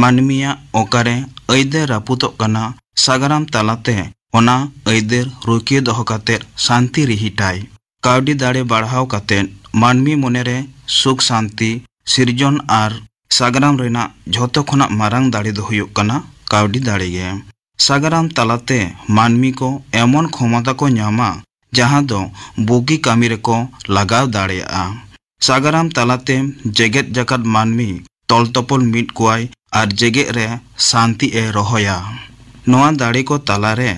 ᱢᱟᱹᱱᱢᱤᱭᱟᱜ ᱚᱠᱟᱨᱮ ᱟᱹᱭᱫᱟᱹᱨ ᱨᱟᱹᱯᱩᱫᱚᱜ ᱠᱟᱱᱟ, ᱥᱟᱜᱟᱲᱚᱢ ᱛᱟᱞᱟᱛᱮ ᱚᱱᱟ ᱟᱹᱭᱫᱟᱹᱨ ᱨᱩᱠᱷᱤᱭᱟᱹ ᱫᱚᱦᱚ ᱠᱟᱛᱮ ᱥᱟᱱᱛᱤ ᱨᱤᱦᱤᱴᱟᱭ᱾ ᱠᱟᱹᱣᱰᱤ ᱫᱟᱲᱮ ᱵᱟᱲᱦᱟᱣ ᱠᱟᱛᱮ ᱢᱟᱹᱱᱢᱤ ᱢᱚᱱᱮᱨᱮ ᱥᱩᱠ ᱥᱟᱱᱛᱤ ᱥᱤᱨᱡᱚᱱ ᱟᱨ ᱥᱟᱜᱟᱲᱚᱢ ᱨᱮᱱᱟᱜ ᱡᱷᱚᱛᱚ ᱠᱷᱚᱱᱟᱜ ᱢᱟᱨᱟᱝ ᱫᱟᱲᱮ ᱫᱚ ᱦᱩᱭᱩᱜ ᱠᱟᱱᱟ ᱠᱟᱹᱣᱰᱤ ᱫᱟᱲᱮ ᱜᱮ᱾ ᱥᱟᱜᱟᱲᱚᱢ ᱛᱟᱞᱟᱛᱮ ᱢᱟᱹᱱᱢᱤ ᱠᱚ ᱮᱢᱚᱱ ᱠᱷᱚᱢᱚᱛᱟ ᱠᱚ ᱧᱟᱢᱟ, ᱡᱟᱦᱟᱸ ᱫᱚ ᱵᱩᱜᱤ ᱠᱟᱹᱢᱤ ᱨᱮᱠᱚ ᱞᱟᱜᱟᱣ ᱫᱟᱲᱮᱭᱟᱜᱼᱟ᱾ ᱥᱟᱜᱟᱲᱚᱢ ᱛᱟᱞᱟᱛᱮ ᱡᱮᱜᱮᱛ ᱡᱟᱠᱟᱛ ᱢᱟᱹᱱᱢᱤ ᱛᱚᱞ ᱛᱚᱯᱚᱞ ᱢᱤᱫ ᱠᱚᱣᱟᱭ ᱟᱨ ᱡᱮᱜᱮᱛ ᱨᱮ ᱥᱟᱱᱛᱤ ᱮ ᱨᱚᱦᱚᱭᱟ᱾ ᱱᱚᱣᱟ ᱫᱟᱲᱮ ᱠᱚ ᱛᱟᱞᱟᱨᱮ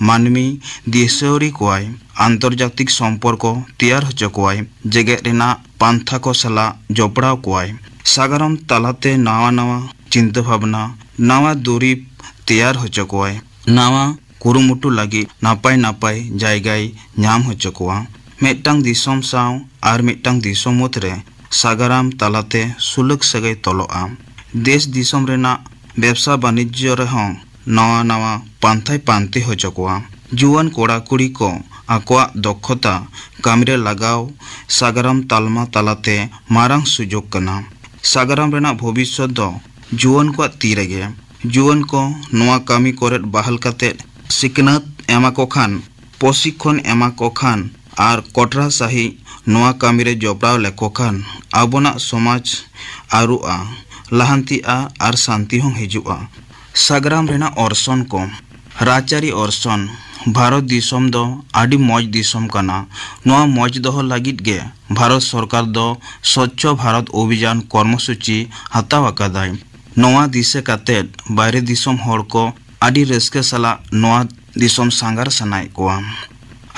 ᱢᱟᱹᱱᱢᱤ ᱫᱤᱥᱟᱹᱣᱨᱤ ᱠᱚᱣᱟᱭ, ᱟᱱᱛᱚᱨᱡᱟᱛᱤᱠ ᱥᱚᱢᱯᱚᱨᱠᱚ ᱛᱮᱭᱟᱨ ᱦᱚᱪᱚ ᱠᱚᱣᱟᱭ, ᱡᱮᱜᱮᱛ ᱨᱮᱱᱟᱜ ᱯᱟᱱᱛᱷᱟ ᱠᱚ ᱥᱟᱞᱟᱜ ᱡᱚᱯᱲᱟᱣ ᱠᱚᱣᱟᱭ᱾ ᱥᱟᱜᱟᱲᱚᱢ ᱛᱟᱞᱟᱛᱮ ᱱᱟᱣᱟ ᱱᱟᱣᱟ ᱪᱤᱱᱛᱟᱹ ᱵᱷᱟᱵᱽᱱᱟ, ᱱᱟᱣᱟ ᱫᱩᱨᱤᱵᱽ ᱛᱮᱭᱟᱨ ᱦᱚᱪᱚ ᱠᱚᱣᱟᱭ᱾ ᱱᱟᱣᱟ ᱠᱩᱨᱩᱢᱩᱴᱩ ᱞᱟᱹᱜᱤᱫ ᱱᱟᱯᱟᱭ ᱱᱟᱯᱟᱭ ᱡᱟᱭᱜᱟᱭ ᱧᱟᱢ ᱦᱚᱪᱚ ᱠᱚᱣᱟ᱾ ᱢᱤᱫᱴᱟᱝ ᱫᱤᱥᱚᱢ ᱥᱟᱶ ᱟᱨ ᱢᱤᱫᱴᱟᱝ ᱫᱤᱥᱚᱢ ᱢᱩᱫᱽᱨᱮ ᱥᱟᱜᱟᱲᱟᱢ ᱛᱟᱞᱟᱛᱮ ᱥᱩᱞᱩᱠ ᱥᱟᱹᱜᱟᱹᱭ ᱛᱚᱞᱚᱜᱼᱟ᱾ ᱫᱮᱥ ᱫᱤᱥᱚᱢ ᱨᱮᱱᱟᱜ ᱵᱮᱵᱽᱥᱟ ᱵᱟᱹᱱᱤᱡᱽᱡᱚ ᱨᱮᱦᱚᱸ ᱱᱟᱣᱟ ᱱᱟᱣᱟ ᱯᱟᱱᱛᱷᱟᱭ ᱯᱟᱱᱛᱮ ᱦᱚᱪᱚ ᱠᱚᱣᱟ᱾ ᱡᱩᱣᱟᱹᱱ ᱠᱚᱲᱟ ᱠᱩᱲᱤ ᱠᱚ ᱟᱠᱚᱣᱟᱜ ᱫᱚᱠᱷᱚᱛᱟ ᱠᱟᱹᱢᱤᱨᱮ ᱞᱟᱜᱟᱣ ᱥᱟᱜᱟᱲᱟᱢ ᱛᱟᱞᱢᱟ ᱛᱟᱞᱟᱛᱮ ᱢᱟᱨᱟᱝ ᱥᱩᱡᱳᱜᱽ ᱠᱟᱱᱟ᱾ ᱥᱟᱜᱟᱲᱟᱢ ᱨᱮᱱᱟᱜ ᱵᱷᱚᱵᱤᱥᱥᱚᱛ ᱫᱚ ᱡᱩᱣᱟᱹᱱ ᱠᱚᱣᱟᱜ ᱛᱤ ᱨᱮᱜᱮ᱾ ᱡᱩᱣᱟᱹᱱ ᱠᱚ ᱱᱚᱣᱟ ᱠᱟᱹᱢᱤ ᱠᱚᱨᱮᱫ ᱵᱟᱦᱟᱞ ᱠᱟᱛᱮ ᱥᱤᱠᱷᱱᱟᱹᱛ ᱮᱢᱟ ᱠᱚ ᱠᱷᱟᱱ, ᱯᱨᱚᱥᱤᱠᱠᱷᱚᱱ ᱮᱢᱟ ᱠᱚ ᱠᱷᱟᱱ ᱟᱨ ᱠᱚᱴᱨᱟ ᱥᱟᱹᱦᱤᱡ ᱱᱚᱣᱟ ᱠᱟᱹᱢᱤᱨᱮ ᱡᱚᱯᱲᱟᱣ ᱞᱮᱠᱚ ᱠᱷᱟᱱ ᱟᱵᱚᱱᱟᱜ ᱥᱚᱢᱟᱡᱽ ᱟᱹᱨᱩᱜᱼᱟ, ᱞᱟᱦᱟᱱᱛᱤᱜᱼᱟ ᱟᱨ ᱥᱟᱱᱛᱤ ᱦᱚᱸ ᱦᱤᱡᱩᱜᱼᱟ᱾ ᱥᱟᱜᱽᱨᱟᱢ ᱨᱮᱱᱟᱜ ᱚᱨᱥᱚᱝ ᱠᱚ᱾ ᱨᱟᱡᱽᱟᱹᱨᱤ ᱚᱨᱥᱚᱝ᱾ ᱵᱷᱟᱨᱚᱛ ᱫᱤᱥᱚᱢ ᱫᱚ ᱟᱹᱰᱤ ᱢᱚᱡᱽ ᱫᱤᱥᱚᱢ ᱠᱟᱱᱟ᱾ ᱱᱚᱣᱟ ᱢᱚᱡᱽ ᱫᱚᱦᱚ ᱞᱟᱹᱜᱤᱫ ᱜᱮ ᱵᱷᱟᱨᱚᱛ ᱥᱚᱨᱠᱟᱨ ᱫᱚ ᱥᱚᱪᱪᱷᱚ ᱵᱷᱟᱨᱚᱛ ᱚᱵᱷᱤᱡᱟᱱ ᱠᱚᱨᱢᱚᱥᱩᱪᱤ ᱦᱟᱛᱟᱣ ᱟᱠᱟᱫᱟᱭ᱾ ᱱᱚᱣᱟ ᱫᱤᱥᱟᱹ ᱠᱟᱛᱮᱫ ᱵᱟᱭᱨᱮ ᱫᱤᱥᱚᱢ ᱦᱚᱲ ᱠᱚ ᱟᱹᱰᱤ ᱨᱟᱹᱥᱠᱟᱹ ᱥᱟᱞᱟᱜ ᱱᱚᱣᱟ ᱫᱤᱥᱚᱢ ᱥᱟᱸᱜᱷᱟᱨ ᱥᱟᱱᱟᱭᱮᱫ ᱠᱚᱣᱟ᱾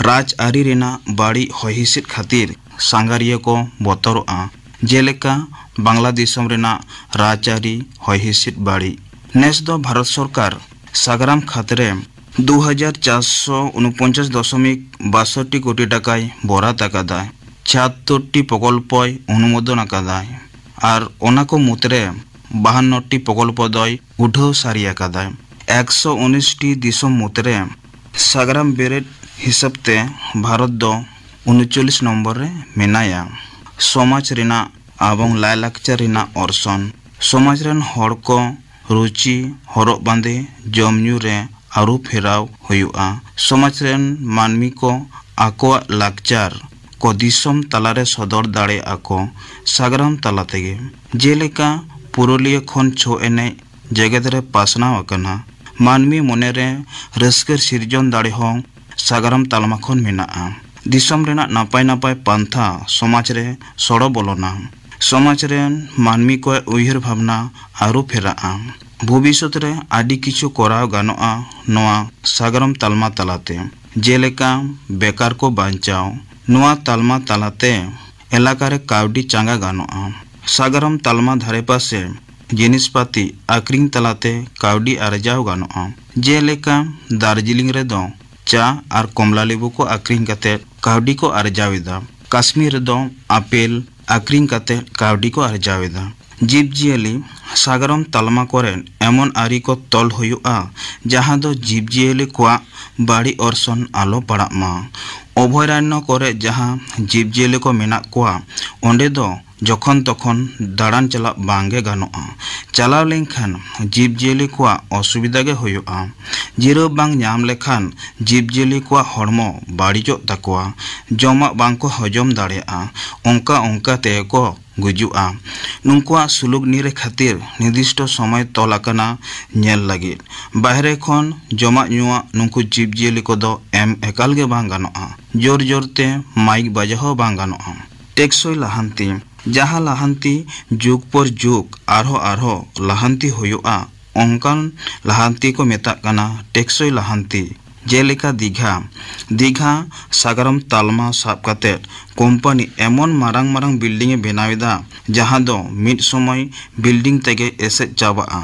ᱨᱟᱡᱽ ᱟᱹᱨᱤ ᱨᱮᱱᱟᱜ ᱵᱟᱹᱲᱤᱡ ᱦᱚᱭ ᱦᱤᱸᱥᱤᱫ ᱠᱷᱟᱹᱛᱤᱨ ᱥᱟᱸᱜᱷᱟᱨᱤᱭᱟᱹ ᱠᱚ ᱵᱚᱛᱚᱨᱚᱜᱼᱟ, ᱡᱮᱞᱮᱠᱟ ᱵᱟᱝᱞᱟ ᱫᱤᱥᱚᱢ ᱨᱮᱱᱟᱜ ᱨᱟᱡᱽ ᱟᱹᱨᱤ ᱦᱚᱭ ᱦᱤᱸᱥᱤᱫ ᱵᱟᱹᱲᱤᱡ᱾ ᱱᱮᱥ ᱫᱚ ᱵᱷᱟᱨᱚᱛ ᱥᱚᱨᱠᱟᱨ ᱥᱟᱜᱽᱨᱟᱢ ᱠᱷᱟᱛᱨᱮ ᱫᱩ ᱦᱟᱡᱟᱨ ᱪᱟᱨᱥᱚ ᱩᱱᱩᱯᱚᱧᱪᱟᱥ ᱫᱚᱥᱚᱢᱤᱠ ᱵᱟᱥᱚᱴᱴᱤ ᱠᱳᱴᱤ ᱴᱟᱠᱟᱭ ᱵᱚᱨᱟᱫ ᱟᱠᱟᱫᱟ᱾ ᱪᱷᱤᱭᱟᱛᱛᱳᱨ ᱴᱤ ᱯᱨᱚᱠᱚᱞᱯᱚᱭ ᱚᱱᱩᱢᱳᱫᱚᱱ ᱟᱠᱟᱫᱟᱭ ᱟᱨ ᱚᱱᱟ ᱠᱚ ᱢᱩᱫᱽᱨᱮ ᱵᱟᱦᱟᱱᱱᱚ ᱴᱤ ᱯᱨᱚᱠᱚᱞᱯᱚ ᱫᱚᱭ ᱩᱰᱷᱟᱹᱣ ᱥᱟᱹᱨᱤ ᱟᱠᱟᱫᱟᱭ᱾ ᱮᱠᱥᱚ ᱩᱱᱤᱥ ᱴᱤ ᱫᱤᱥᱚᱢ ᱢᱩᱫᱽᱨᱮ ᱥᱟᱜᱽᱨᱟᱢ ᱵᱮᱨᱮᱫ ᱦᱤᱥᱟᱹᱵ ᱛᱮ ᱵᱷᱟᱨᱚᱛ ᱫᱚ ᱩᱱᱩᱪᱚᱞᱞᱤᱥ ᱱᱚᱢᱵᱚᱨ ᱨᱮ ᱢᱮᱱᱟᱭᱟ᱾ ᱥᱚᱢᱟᱡᱽ ᱨᱮᱱᱟᱜ ᱮᱵᱚᱝ ᱞᱟᱭᱼᱞᱟᱠᱪᱟᱨ ᱨᱮᱱᱟᱜ ᱚᱨᱥᱚᱝ᱾ ᱥᱚᱢᱟᱡᱽ ᱨᱮᱱ ᱦᱚᱲ ᱠᱚ ᱨᱩᱪᱤ, ᱦᱚᱨᱚᱜ ᱵᱟᱸᱫᱮ, ᱡᱚᱢ ᱧᱩ ᱨᱮ ᱟᱹᱨᱩ ᱯᱷᱮᱨᱟᱣ ᱦᱩᱭᱩᱜᱼᱟ᱾ ᱥᱚᱢᱟᱡᱽ ᱨᱮᱱ ᱢᱟᱹᱱᱢᱤ ᱠᱚ ᱟᱠᱚᱣᱟᱜ ᱞᱟᱠᱪᱟᱨ ᱠᱚ ᱫᱤᱥᱚᱢ ᱛᱟᱞᱟᱨᱮ ᱥᱚᱫᱚᱨ ᱫᱟᱲᱮᱭᱟᱜᱼᱟ ᱠᱚ ᱥᱟᱜᱽᱨᱟᱢ ᱛᱟᱞᱟ ᱛᱮᱜᱮ᱾ ᱡᱮᱞᱮᱠᱟ ᱯᱩᱨᱩᱞᱤᱭᱟᱹ ᱠᱷᱚᱱ ᱪᱷᱳ ᱮᱱᱮᱡ ᱡᱮᱜᱮᱛ ᱨᱮ ᱯᱟᱥᱱᱟᱣ ᱟᱠᱟᱱᱟ᱾ ᱢᱟᱹᱱᱢᱤ ᱢᱚᱱᱮᱨᱮ ᱨᱟᱹᱥᱠᱟᱹ ᱥᱤᱨᱡᱚᱱ ᱫᱟᱲᱮ ᱦᱚᱸ ᱥᱟᱜᱽᱨᱟᱢ ᱛᱟᱞᱢᱟ ᱠᱷᱚᱱ ᱢᱮᱱᱟᱜᱼᱟ᱾ ᱫᱤᱥᱚᱢ ᱨᱮᱱᱟᱜ ᱱᱟᱯᱟᱭ ᱱᱟᱯᱟᱭ ᱯᱟᱱᱛᱷᱟ ᱥᱚᱢᱟᱡᱽ ᱨᱮ ᱥᱚᱲᱚ ᱵᱚᱞᱚᱱᱟ᱾ ᱥᱚᱢᱟᱡᱽ ᱨᱮᱱ ᱢᱟᱹᱱᱢᱤ ᱠᱚᱣᱟᱜ ᱩᱭᱦᱟᱹᱨ ᱵᱷᱟᱵᱽᱱᱟ ᱟᱹᱨᱩ ᱯᱷᱮᱨᱟᱜᱼᱟ᱾ ᱵᱷᱚᱵᱤᱥᱥᱚᱛ ᱨᱮ ᱟᱹᱰᱤ ᱠᱤᱪᱷᱩ ᱠᱚᱨᱟᱣ ᱜᱟᱱᱚᱜᱼᱟ ᱱᱚᱣᱟ ᱥᱟᱜᱽᱨᱟᱢ ᱛᱟᱞᱢᱟ ᱛᱟᱞᱟᱛᱮ, ᱡᱮᱞᱮᱠᱟ ᱵᱮᱠᱟᱨ ᱠᱚ ᱵᱟᱧᱪᱟᱣ᱾ ᱱᱚᱣᱟ ᱛᱟᱞᱢᱟ ᱛᱟᱞᱟᱛᱮ ᱮᱞᱟᱠᱟ ᱨᱮ ᱠᱟᱹᱣᱰᱤ ᱪᱟᱸᱜᱟ ᱜᱟᱱᱚᱜᱼᱟ᱾ ᱥᱟᱜᱽᱨᱟᱢ ᱛᱟᱞᱢᱟ ᱫᱷᱟᱨᱮ ᱯᱟᱥᱮ ᱡᱤᱱᱤᱥᱯᱟᱹᱛᱤ ᱟᱠᱷᱨᱤᱧ ᱛᱟᱞᱟᱛᱮ ᱠᱟᱹᱣᱰᱤ ᱟᱨᱡᱟᱣ ᱜᱟᱱᱚᱜᱼᱟ᱾ ᱡᱮᱞᱮᱠᱟ ᱫᱟᱨᱡᱤᱞᱤᱝ ᱨᱮᱫᱚ ᱪᱟ ᱟᱨ ᱠᱚᱢᱞᱟ ᱞᱮᱵᱩ ᱠᱚ ᱟᱠᱷᱨᱤᱧ ᱠᱟᱛᱮ ᱠᱟᱹᱣᱰᱤ ᱠᱚ ᱟᱨᱡᱟᱣ ᱮᱫᱟ᱾ ᱠᱟᱥᱢᱤᱨ ᱨᱮᱫᱚ ᱟᱯᱮᱞ ᱟᱠᱷᱨᱤᱧ ᱠᱟᱛᱮ ᱠᱟᱹᱣᱰᱤ ᱠᱚ ᱟᱨᱡᱟᱣ ᱮᱫᱟ᱾ ᱡᱤᱵᱽ ᱡᱤᱭᱟᱹᱞᱤ ᱥᱟᱜᱟᱲᱚᱢ ᱛᱟᱞᱢᱟ ᱠᱚᱨᱮ ᱮᱢᱚᱱ ᱟᱹᱨᱤ ᱠᱚ ᱛᱚᱞ ᱦᱩᱭᱩᱜᱼᱟ, ᱡᱟᱦᱟᱸ ᱫᱚ ᱡᱤᱵᱽᱡᱤᱭᱟᱹᱞᱤ ᱠᱚᱣᱟᱜ ᱵᱟᱹᱲᱤᱡ ᱚᱨᱥᱚᱝ ᱟᱞᱚ ᱯᱟᱲᱟᱜ ᱢᱟ᱾ ᱚᱵᱷᱚᱭᱟᱨᱚᱱᱱᱚ ᱠᱚᱨᱮ ᱡᱟᱦᱟᱸ ᱡᱤᱵᱽᱡᱤᱭᱟᱹᱞᱤ ᱠᱚ ᱢᱮᱱᱟᱜ ᱠᱚᱣᱟ, ᱚᱸᱰᱮ ᱫᱚ ᱡᱚᱠᱷᱚᱱ ᱛᱚᱠᱷᱚᱱ ᱫᱟᱬᱟᱱ ᱪᱟᱞᱟᱜ ᱵᱟᱝ ᱜᱮ ᱜᱟᱱᱚᱜᱼᱟ᱾ ᱪᱟᱞᱟᱣ ᱞᱮᱱᱠᱷᱟᱱ ᱡᱤᱵᱽᱡᱤᱭᱟᱹᱞᱤ ᱠᱚᱣᱟᱜ ᱚᱥᱩᱵᱤᱫᱷᱟ ᱜᱮ ᱦᱩᱭᱩᱜᱼᱟ᱾ ᱡᱤᱨᱟᱹᱣ ᱵᱟᱝ ᱧᱟᱢ ᱞᱮᱠᱷᱟᱱ ᱡᱤᱵᱽᱡᱤᱭᱟᱹᱞᱤ ᱠᱚᱣᱟᱜ ᱦᱚᱲᱢᱚ ᱵᱟᱹᱲᱤᱡᱚᱜ ᱛᱟᱠᱚᱣᱟ, ᱡᱚᱢᱟᱜ ᱵᱟᱝ ᱠᱚ ᱦᱚᱡᱚᱢ ᱫᱟᱲᱮᱭᱟᱜᱼᱟ, ᱚᱱᱠᱟ ᱚᱱᱠᱟ ᱛᱮᱜᱮ ᱠᱚ ᱜᱩᱡᱩᱜᱼᱟ᱾ ᱱᱩᱠᱩᱣᱟᱜ ᱥᱩᱞᱩᱠ ᱱᱤᱨᱟᱹ ᱠᱷᱟᱹᱛᱤᱨ ᱱᱤᱨᱫᱤᱥᱴᱚ ᱥᱚᱢᱚᱭ ᱛᱚᱞ ᱟᱠᱟᱱᱟ ᱧᱮᱞ ᱞᱟᱹᱜᱤᱫ᱾ ᱵᱟᱦᱨᱮ ᱠᱷᱚᱱ ᱡᱚᱢᱟᱜ ᱧᱩᱣᱟᱜ ᱱᱩᱠᱩ ᱡᱤᱵᱽᱡᱤᱭᱟᱹᱞᱤ ᱠᱚᱫᱚ ᱮᱢ ᱮᱠᱟᱞ ᱜᱮ ᱵᱟᱝ ᱜᱟᱱᱚᱜᱼᱟ᱾ ᱡᱳᱨ ᱡᱳᱨ ᱛᱮ ᱢᱟᱭᱤᱠ ᱵᱟᱡᱟᱣ ᱦᱚᱸ ᱵᱟᱝ ᱜᱟᱱᱚᱜᱼᱟ᱾ ᱴᱮᱠᱥᱚᱭ ᱞᱟᱦᱟᱱᱛᱤ᱾ ᱡᱟᱦᱟᱸ ᱞᱟᱦᱟᱱᱛᱤ ᱡᱩᱜᱽ ᱯᱚᱨ ᱡᱩᱜᱽ ᱟᱨᱦᱚᱸ ᱟᱨᱦᱚᱸ ᱞᱟᱦᱟᱱᱛᱤ ᱦᱩᱭᱩᱜᱼᱟ, ᱚᱱᱠᱟᱱ ᱞᱟᱦᱟᱱᱛᱤ ᱠᱚ ᱢᱮᱛᱟᱜ ᱠᱟᱱᱟ ᱴᱮᱠᱥᱚᱭ ᱞᱟᱦᱟᱱᱛᱤ᱾ ᱡᱮᱞᱮᱠᱟ ᱫᱤᱜᱷᱟ᱾ ᱫᱤᱜᱷᱟ ᱥᱟᱜᱟᱲᱚᱢ ᱛᱟᱞᱢᱟ ᱥᱟᱵ ᱠᱟᱛᱮ ᱠᱳᱢᱯᱟᱱᱤ ᱮᱢᱚᱱ ᱢᱟᱨᱟᱝ ᱢᱟᱨᱟᱝ ᱵᱤᱞᱰᱤᱝ ᱮ ᱵᱮᱱᱟᱣ ᱮᱫᱟ, ᱡᱟᱦᱟᱸ ᱫᱚ ᱢᱤᱫ ᱥᱚᱢᱚᱭ ᱵᱤᱞᱰᱤᱝ ᱛᱮᱜᱮ ᱮᱥᱮᱫ ᱪᱟᱵᱟᱜᱼᱟ᱾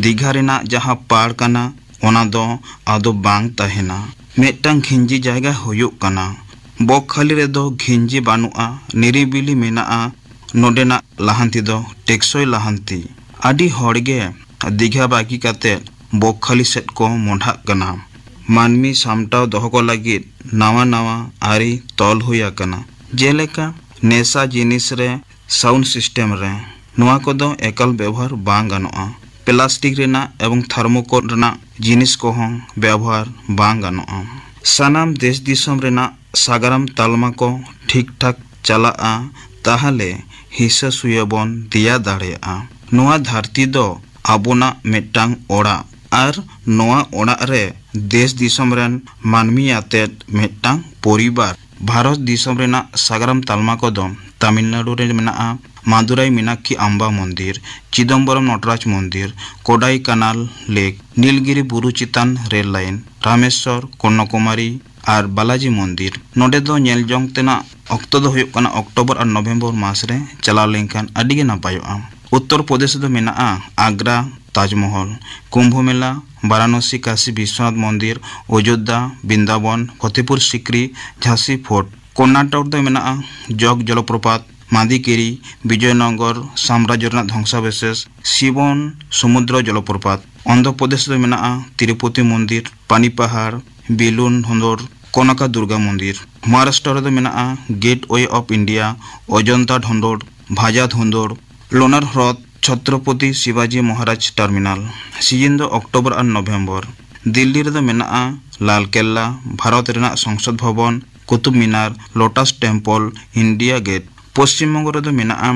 ᱫᱤᱜᱷᱟ ᱨᱮᱱᱟᱜ ᱡᱟᱦᱟᱸ ᱯᱟᱲ ᱠᱟᱱᱟ, ᱚᱱᱟ ᱫᱚ ᱟᱫᱚ ᱵᱟᱝ ᱛᱟᱦᱮᱱᱟ᱾ ᱢᱤᱫᱴᱟᱝ ᱜᱷᱤᱧᱡᱤ ᱡᱟᱭᱜᱟ ᱦᱩᱭᱩᱜ ᱠᱟᱱᱟ᱾ ᱵᱚᱠᱠᱷᱟᱞᱤ ᱨᱮᱫᱚ ᱜᱷᱤᱧᱡᱤ ᱵᱟᱹᱱᱩᱜᱼᱟ, ᱱᱤᱨᱤᱵᱤᱞᱤ ᱢᱮᱱᱟᱜᱼᱟ᱾ ᱱᱚᱰᱮᱱᱟᱜ ᱞᱟᱦᱟᱱᱛᱤ ᱫᱚ ᱴᱮᱠᱥᱚᱭ ᱞᱟᱦᱟᱱᱛᱤ᱾ ᱟᱹᱰᱤ ᱦᱚᱲ ᱜᱮ ᱫᱤᱜᱷᱟ ᱵᱟᱹᱜᱤ ᱠᱟᱛᱮ ᱵᱚᱠᱠᱷᱟᱞᱤ ᱥᱮᱫ ᱠᱚ ᱢᱚᱸᱰᱷᱟᱜ ᱠᱟᱱᱟ᱾ ᱢᱟᱹᱱᱢᱤ ᱥᱟᱢᱴᱟᱣ ᱫᱚᱦᱚ ᱠᱚ ᱞᱟᱹᱜᱤᱫ ᱱᱟᱣᱟ ᱱᱟᱣᱟ ᱟᱹᱨᱤ ᱛᱚᱞ ᱦᱩᱭ ᱟᱠᱟᱱᱟ, ᱡᱮᱞᱮᱠᱟ ᱱᱮᱥᱟ ᱡᱤᱱᱤᱥ ᱨᱮ ᱥᱟᱣᱩᱱᱰ ᱥᱤᱥᱴᱮᱢ ᱨᱮ᱾ ᱱᱚᱣᱟ ᱠᱚᱫᱚ ᱮᱠᱟᱞ ᱵᱮᱵᱚᱦᱟᱨ ᱵᱟᱝ ᱜᱟᱱᱚᱜᱼᱟ᱾ ᱯᱞᱟᱥᱴᱤᱠ ᱨᱮᱱᱟᱜ ᱮᱵᱚᱝ ᱛᱷᱟᱨᱢᱳᱠᱳᱞ ᱨᱮᱱᱟᱜ ᱡᱤᱱᱤᱥ ᱠᱚᱦᱚᱸ ᱵᱮᱵᱚᱦᱟᱨ ᱵᱟᱝ ᱜᱟᱱᱚᱜᱼᱟ᱾ ᱥᱟᱱᱟᱢ ᱫᱮᱥ ᱫᱤᱥᱚᱢ ᱨᱮᱱᱟᱜ ᱥᱟᱜᱟᱲᱚᱢ ᱛᱟᱞᱢᱟ ᱠᱚ ᱴᱷᱤᱠ ᱴᱷᱟᱠ ᱪᱟᱞᱟᱜᱼᱟ, ᱛᱟᱦᱞᱮ ᱦᱤᱥᱟᱹ ᱥᱩᱭᱟᱹ ᱵᱚᱱ ᱫᱮᱭᱟ ᱫᱟᱲᱮᱭᱟᱜᱼᱟ᱾ ᱱᱚᱣᱟ ᱫᱷᱟᱹᱨᱛᱤ ᱫᱚ ᱟᱵᱚᱱᱟᱜ ᱢᱤᱫᱴᱟᱝ ᱚᱲᱟᱜ, ᱟᱨ ᱱᱚᱣᱟ ᱚᱲᱟᱜ ᱨᱮ ᱫᱮᱥ ᱫᱤᱥᱚᱢ ᱨᱮᱱ ᱢᱟᱹᱱᱢᱤ ᱟᱛᱮᱫ ᱢᱤᱫᱴᱟᱝ ᱯᱚᱨᱤᱵᱟᱨ᱾ ᱵᱷᱟᱨᱚᱛ ᱫᱤᱥᱚᱢ ᱨᱮᱱᱟᱜ ᱥᱟᱜᱟᱲᱚᱢ ᱛᱟᱞᱢᱟ ᱠᱚᱫᱚ ᱛᱟᱢᱤᱞᱱᱟᱲᱩ ᱨᱮ ᱢᱮᱱᱟᱜᱼᱟ ᱢᱟᱫᱩᱨᱟᱭ ᱢᱤᱱᱟᱠᱠᱷᱤ ᱟᱢᱵᱟ ᱢᱚᱱᱫᱤᱨ, ᱪᱤᱫᱚᱢᱵᱚᱨᱚᱢ ᱱᱚᱴᱨᱟᱡᱽ ᱢᱚᱱᱫᱤᱨ, ᱠᱳᱰᱟᱭ ᱠᱟᱱᱟᱞ ᱞᱮᱠ, ᱱᱤᱞᱜᱤᱨᱤ ᱵᱩᱨᱩ ᱪᱮᱛᱟᱱ ᱨᱮᱞ ᱞᱟᱭᱤᱱ, ᱨᱟᱢᱮᱥᱣᱚᱨ, ᱠᱚᱱᱱᱟᱠᱩᱢᱟᱨᱤ ᱟᱨ ᱵᱟᱞᱟᱡᱤ ᱢᱚᱱᱫᱤᱨ᱾ ᱱᱚᱰᱮ ᱫᱚ ᱧᱮᱞ ᱡᱚᱝ ᱛᱮᱱᱟᱜ ᱚᱠᱛᱚ ᱫᱚ ᱦᱩᱭᱩᱜ ᱠᱟᱱᱟ ᱚᱠᱴᱳᱵᱚᱨ ᱟᱨ ᱱᱚᱵᱷᱮᱢᱵᱚᱨ ᱢᱟᱥ ᱨᱮ ᱪᱟᱞᱟᱣ ᱞᱮᱱᱠᱷᱟᱱ ᱟᱹᱰᱤ ᱜᱮ ᱱᱟᱯᱟᱭᱚᱜᱼᱟ᱾ ᱩᱛᱛᱚᱨ ᱯᱨᱚᱫᱮᱥ ᱨᱮᱫᱚ ᱢᱮᱱᱟᱜᱼᱟ ᱟᱜᱽᱨᱟ ᱛᱟᱡᱽᱢᱚᱦᱚᱞ, ᱠᱩᱢᱵᱷᱚ ᱢᱮᱞᱟ, ᱵᱟᱨᱟᱱᱚᱥᱤ ᱠᱟᱥᱤ ᱵᱤᱥᱣᱚᱱᱟᱛᱷ ᱢᱚᱱᱫᱤᱨ, ᱚᱡᱳᱫᱽᱫᱷᱟ, ᱵᱤᱱᱫᱟᱵᱚᱱ, ᱯᱷᱚᱛᱮᱯᱩᱨ ᱥᱤᱠᱨᱤ, ᱡᱷᱟᱸᱥᱤ ᱯᱷᱳᱨᱴ᱾ ᱠᱚᱨᱱᱟᱴᱚᱠ ᱨᱮᱫᱚ ᱢᱮᱱᱟᱜᱼᱟ ᱡᱚᱜᱽ ᱡᱚᱞᱚᱯᱨᱚᱯᱟᱛ, ᱢᱟᱫᱤᱠᱮᱨᱤ, ᱵᱤᱡᱚᱭᱱᱚᱜᱚᱨ ᱥᱟᱢᱨᱟᱡᱽᱡᱚ ᱨᱮᱱᱟᱜ ᱫᱷᱚᱝᱥᱟᱵᱚᱥᱮᱥ, ᱥᱤᱵᱚᱱ ᱥᱚᱢᱩᱫᱨᱚ ᱡᱚᱞᱚᱯᱨᱚᱯᱟᱛ᱾ ᱚᱱᱫᱷᱨᱚ ᱯᱨᱚᱫᱮᱥ ᱨᱮᱫᱚ ᱢᱮᱱᱟᱜᱼᱟ ᱛᱤᱨᱩᱯᱚᱛᱤ ᱢᱚᱱᱫᱤᱨ, ᱯᱟᱱᱤ ᱯᱟᱦᱟᱲ, ᱵᱮᱞᱩᱱ ᱰᱷᱚᱸᱫᱚᱲ, ᱠᱚᱱᱟᱠᱟ ᱫᱩᱨᱜᱟ ᱢᱚᱱᱫᱤᱨ᱾ ᱢᱚᱦᱟᱨᱟᱥᱴᱨᱚ ᱨᱮᱫᱚ ᱢᱮᱱᱟᱜᱼᱟ ᱜᱮᱴ ᱳᱭᱮ ᱚᱯᱷ ᱤᱱᱰᱤᱭᱟ, ᱚᱡᱚᱱᱛᱟ ᱰᱷᱚᱸᱫᱚᱲ, ᱵᱷᱟᱡᱟ ᱰᱷᱚᱸᱫᱚᱲ, ᱞᱳᱱᱟᱨ ᱦᱨᱚᱫ, ᱪᱷᱚᱛᱨᱚᱯᱚᱛᱤ ᱥᱤᱵᱟᱡᱤ ᱢᱚᱦᱟᱨᱟᱡᱽ ᱴᱟᱨᱢᱤᱱᱟᱞ᱾ ᱥᱤᱡᱤᱱ ᱫᱚ ᱚᱠᱴᱳᱵᱚᱨ ᱟᱨ ᱱᱚᱵᱷᱮᱢᱵᱚᱨ᱾ ᱫᱤᱞᱞᱤ ᱨᱮᱫᱚ ᱢᱮᱱᱟᱜᱼᱟ ᱞᱟᱞ ᱠᱮᱞᱞᱟ, ᱵᱷᱟᱨᱚᱛ ᱨᱮᱱᱟᱜ Sansad Bhavan, Qutub Minar, lotus temple, India gate. Paschim Banga ᱨᱮᱫᱚ ᱢᱮᱱᱟᱜᱼᱟ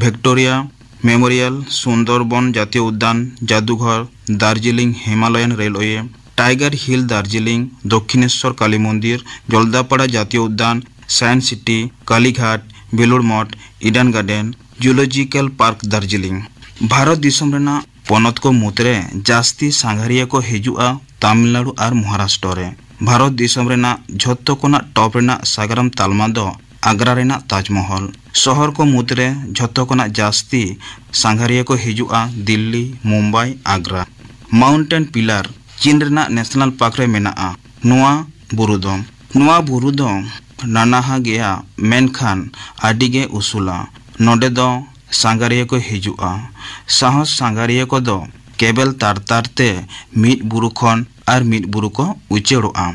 ᱵᱷᱤᱠᱴᱳᱨᱤᱭᱟ ᱢᱮᱢᱳᱨᱤᱭᱟᱞ, ᱥᱩᱱᱫᱚᱨᱵᱚᱱ ᱡᱟᱛᱤᱭᱚ ᱩᱫᱽᱫᱟᱱ, ᱡᱟᱫᱩᱜᱷᱚᱨ, Darjeeling Himalayan railway, tiger hill Darjeeling, Dakshineswar Kali Mandir, Jaldapara Jatiya Udyan, science city, Kalighat, Belur Math, Eden garden, zoological park Darjeeling. Bharat ᱫᱤᱥᱚᱢ ᱨᱮᱱᱟᱜ ᱯᱚᱱᱚᱛ ᱠᱚ ᱢᱩᱫᱽᱨᱮ ᱡᱟᱹᱥᱛᱤ ᱥᱟᱸᱜᱷᱟᱨᱤᱭᱟᱹ ᱠᱚ ᱦᱤᱡᱩᱜᱼᱟ ᱛᱟᱢᱤᱞᱱᱟᱲᱩ ᱟᱨ ᱢᱚᱦᱟᱨᱟᱥᱴᱨᱚ ᱨᱮ᱾ ᱵᱷᱟᱨᱚᱛ ᱫᱤᱥᱚᱢ ᱨᱮᱱᱟᱜ ᱡᱷᱚᱛᱚ ᱠᱷᱚᱱᱟᱜ ᱴᱚᱯ ᱨᱮᱱᱟᱜ ᱥᱟᱜᱟᱲᱚᱢ ᱛᱟᱞᱢᱟ ᱫᱚ ᱟᱜᱽᱨᱟ ᱨᱮᱱᱟᱜ ᱛᱟᱡᱽᱢᱚᱦᱚᱞ᱾ ᱥᱚᱦᱚᱨ ᱠᱚ ᱢᱩᱫᱽᱨᱮ ᱡᱷᱚᱛᱚ ᱠᱷᱚᱱᱟᱜ ᱡᱟᱹᱥᱛᱤ ᱥᱟᱸᱜᱷᱟᱨᱤᱭᱟᱹ ᱠᱚ ᱦᱤᱡᱩᱜᱼᱟ ᱫᱤᱞᱞᱤ, ᱢᱩᱢᱵᱟᱭ, ᱟᱜᱽᱨᱟ᱾ ᱢᱟᱣᱩᱱᱴᱮᱱ ᱯᱤᱞᱟᱨ ᱪᱤᱱ ᱨᱮᱱᱟᱜ ᱱᱮᱥᱱᱟᱞ ᱯᱟᱨᱠ ᱨᱮ ᱢᱮᱱᱟᱜᱼᱟ᱾ ᱱᱚᱣᱟ ᱵᱩᱨᱩ ᱫᱚ ᱱᱚᱣᱟ ᱵᱩᱨᱩ ᱫᱚ ᱱᱟᱱᱟᱦᱟ ᱜᱮᱭᱟ, ᱢᱮᱱᱠᱷᱟᱱ ᱟᱹᱰᱤ ᱜᱮ ᱩᱥᱩᱞᱟ᱾ ᱱᱚᱰᱮ ᱫᱚ ᱥᱟᱸᱜᱷᱟᱨᱤᱭᱟᱹ ᱠᱚ ᱦᱤᱡᱩᱜᱼᱟ᱾ ᱥᱟᱦᱚᱥ ᱥᱟᱸᱜᱷᱟᱨᱤᱭᱟᱹ ᱠᱚᱫᱚ ᱠᱮᱵᱮᱞ ᱛᱟᱨ ᱛᱟᱨ ᱛᱮ ᱢᱤᱫ ᱵᱩᱨᱩ ᱠᱷᱚᱱ ᱟᱨ ᱢᱤᱫ ᱵᱩᱨᱩ ᱠᱚ ᱩᱪᱟᱹᱲᱚᱜᱼᱟ᱾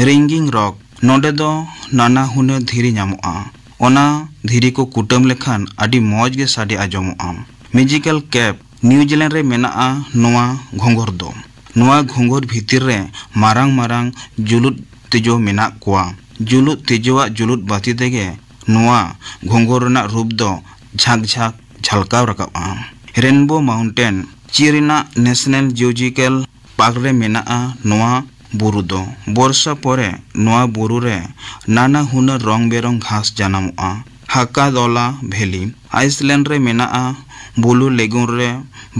ᱨᱤᱝᱜᱤᱝ ᱨᱚᱠ, ᱱᱚᱰᱮ ᱫᱚ ᱱᱟᱱᱟ ᱦᱩᱱᱟᱹᱨ ᱫᱷᱤᱨᱤ ᱧᱟᱢᱚᱜᱼᱟ᱾ ᱚᱱᱟ ᱫᱷᱤᱨᱤ ᱠᱚ ᱠᱩᱴᱟᱹᱢ ᱞᱮᱠᱷᱟᱱ ᱟᱹᱰᱤ ᱢᱚᱡᱽ ᱜᱮ ᱥᱟᱰᱮ ᱟᱸᱡᱚᱢᱚᱜᱼᱟ᱾ ᱢᱮᱡᱤᱠᱟᱞ ᱠᱮᱯ, ᱱᱤᱭᱩᱡᱤᱞᱮᱱᱰ ᱨᱮ ᱢᱮᱱᱟᱜᱼᱟ ᱱᱚᱣᱟ ᱜᱷᱚᱸᱜᱚᱨ ᱫᱚ᱾ ᱱᱚᱣᱟ ᱜᱷᱚᱸᱜᱚᱨ ᱵᱷᱤᱛᱤᱨ ᱨᱮ ᱢᱟᱨᱟᱝ ᱢᱟᱨᱟᱝ ᱡᱩᱞᱩᱫ ᱛᱮᱡᱳ ᱢᱮᱱᱟᱜ ᱠᱚᱣᱟ᱾ ᱡᱩᱞᱩᱫ ᱛᱮᱡᱳᱣᱟᱜ ᱡᱩᱞᱩᱫ ᱵᱟᱹᱛᱤ ᱛᱮᱜᱮ ᱱᱚᱣᱟ ᱜᱷᱚᱸᱜᱚᱨ ᱨᱮᱱᱟᱜ ᱨᱩᱯ ᱫᱚ ᱡᱷᱟᱠ ᱡᱷᱟᱠ ᱡᱷᱟᱞᱠᱟᱣ ᱨᱟᱠᱟᱵᱼᱟ᱾ ᱨᱮᱱᱵᱳ ᱢᱟᱣᱩᱱᱴᱮᱱ, ᱪᱤᱱ ᱨᱮᱱᱟᱜ ᱱᱮᱥᱱᱟᱞ ᱡᱤᱭᱳᱞᱚᱡᱤᱠᱟᱞ ᱯᱟᱨᱠ ᱨᱮ ᱢᱮᱱᱟᱜᱼᱟ ᱱᱚᱣᱟ ᱵᱩᱨᱩ ᱫᱚ᱾ ᱵᱚᱨᱥᱟ ᱯᱚᱨᱮ ᱱᱚᱣᱟ ᱵᱩᱨᱩ ᱨᱮ ᱱᱟᱱᱟ ᱦᱩᱱᱟᱹᱨ ᱨᱚᱝ ᱵᱮᱨᱚᱝ ᱜᱷᱟᱥ ᱡᱟᱱᱟᱢᱚᱜᱼᱟ᱾ ᱦᱟᱠᱟᱫᱚᱞᱟ ᱵᱷᱮᱞᱤ, ᱟᱭᱤᱥᱞᱮᱱᱰ ᱨᱮ ᱢᱮᱱᱟᱜᱼᱟ᱾ ᱵᱩᱞᱩ ᱞᱮᱜᱩᱱ ᱨᱮ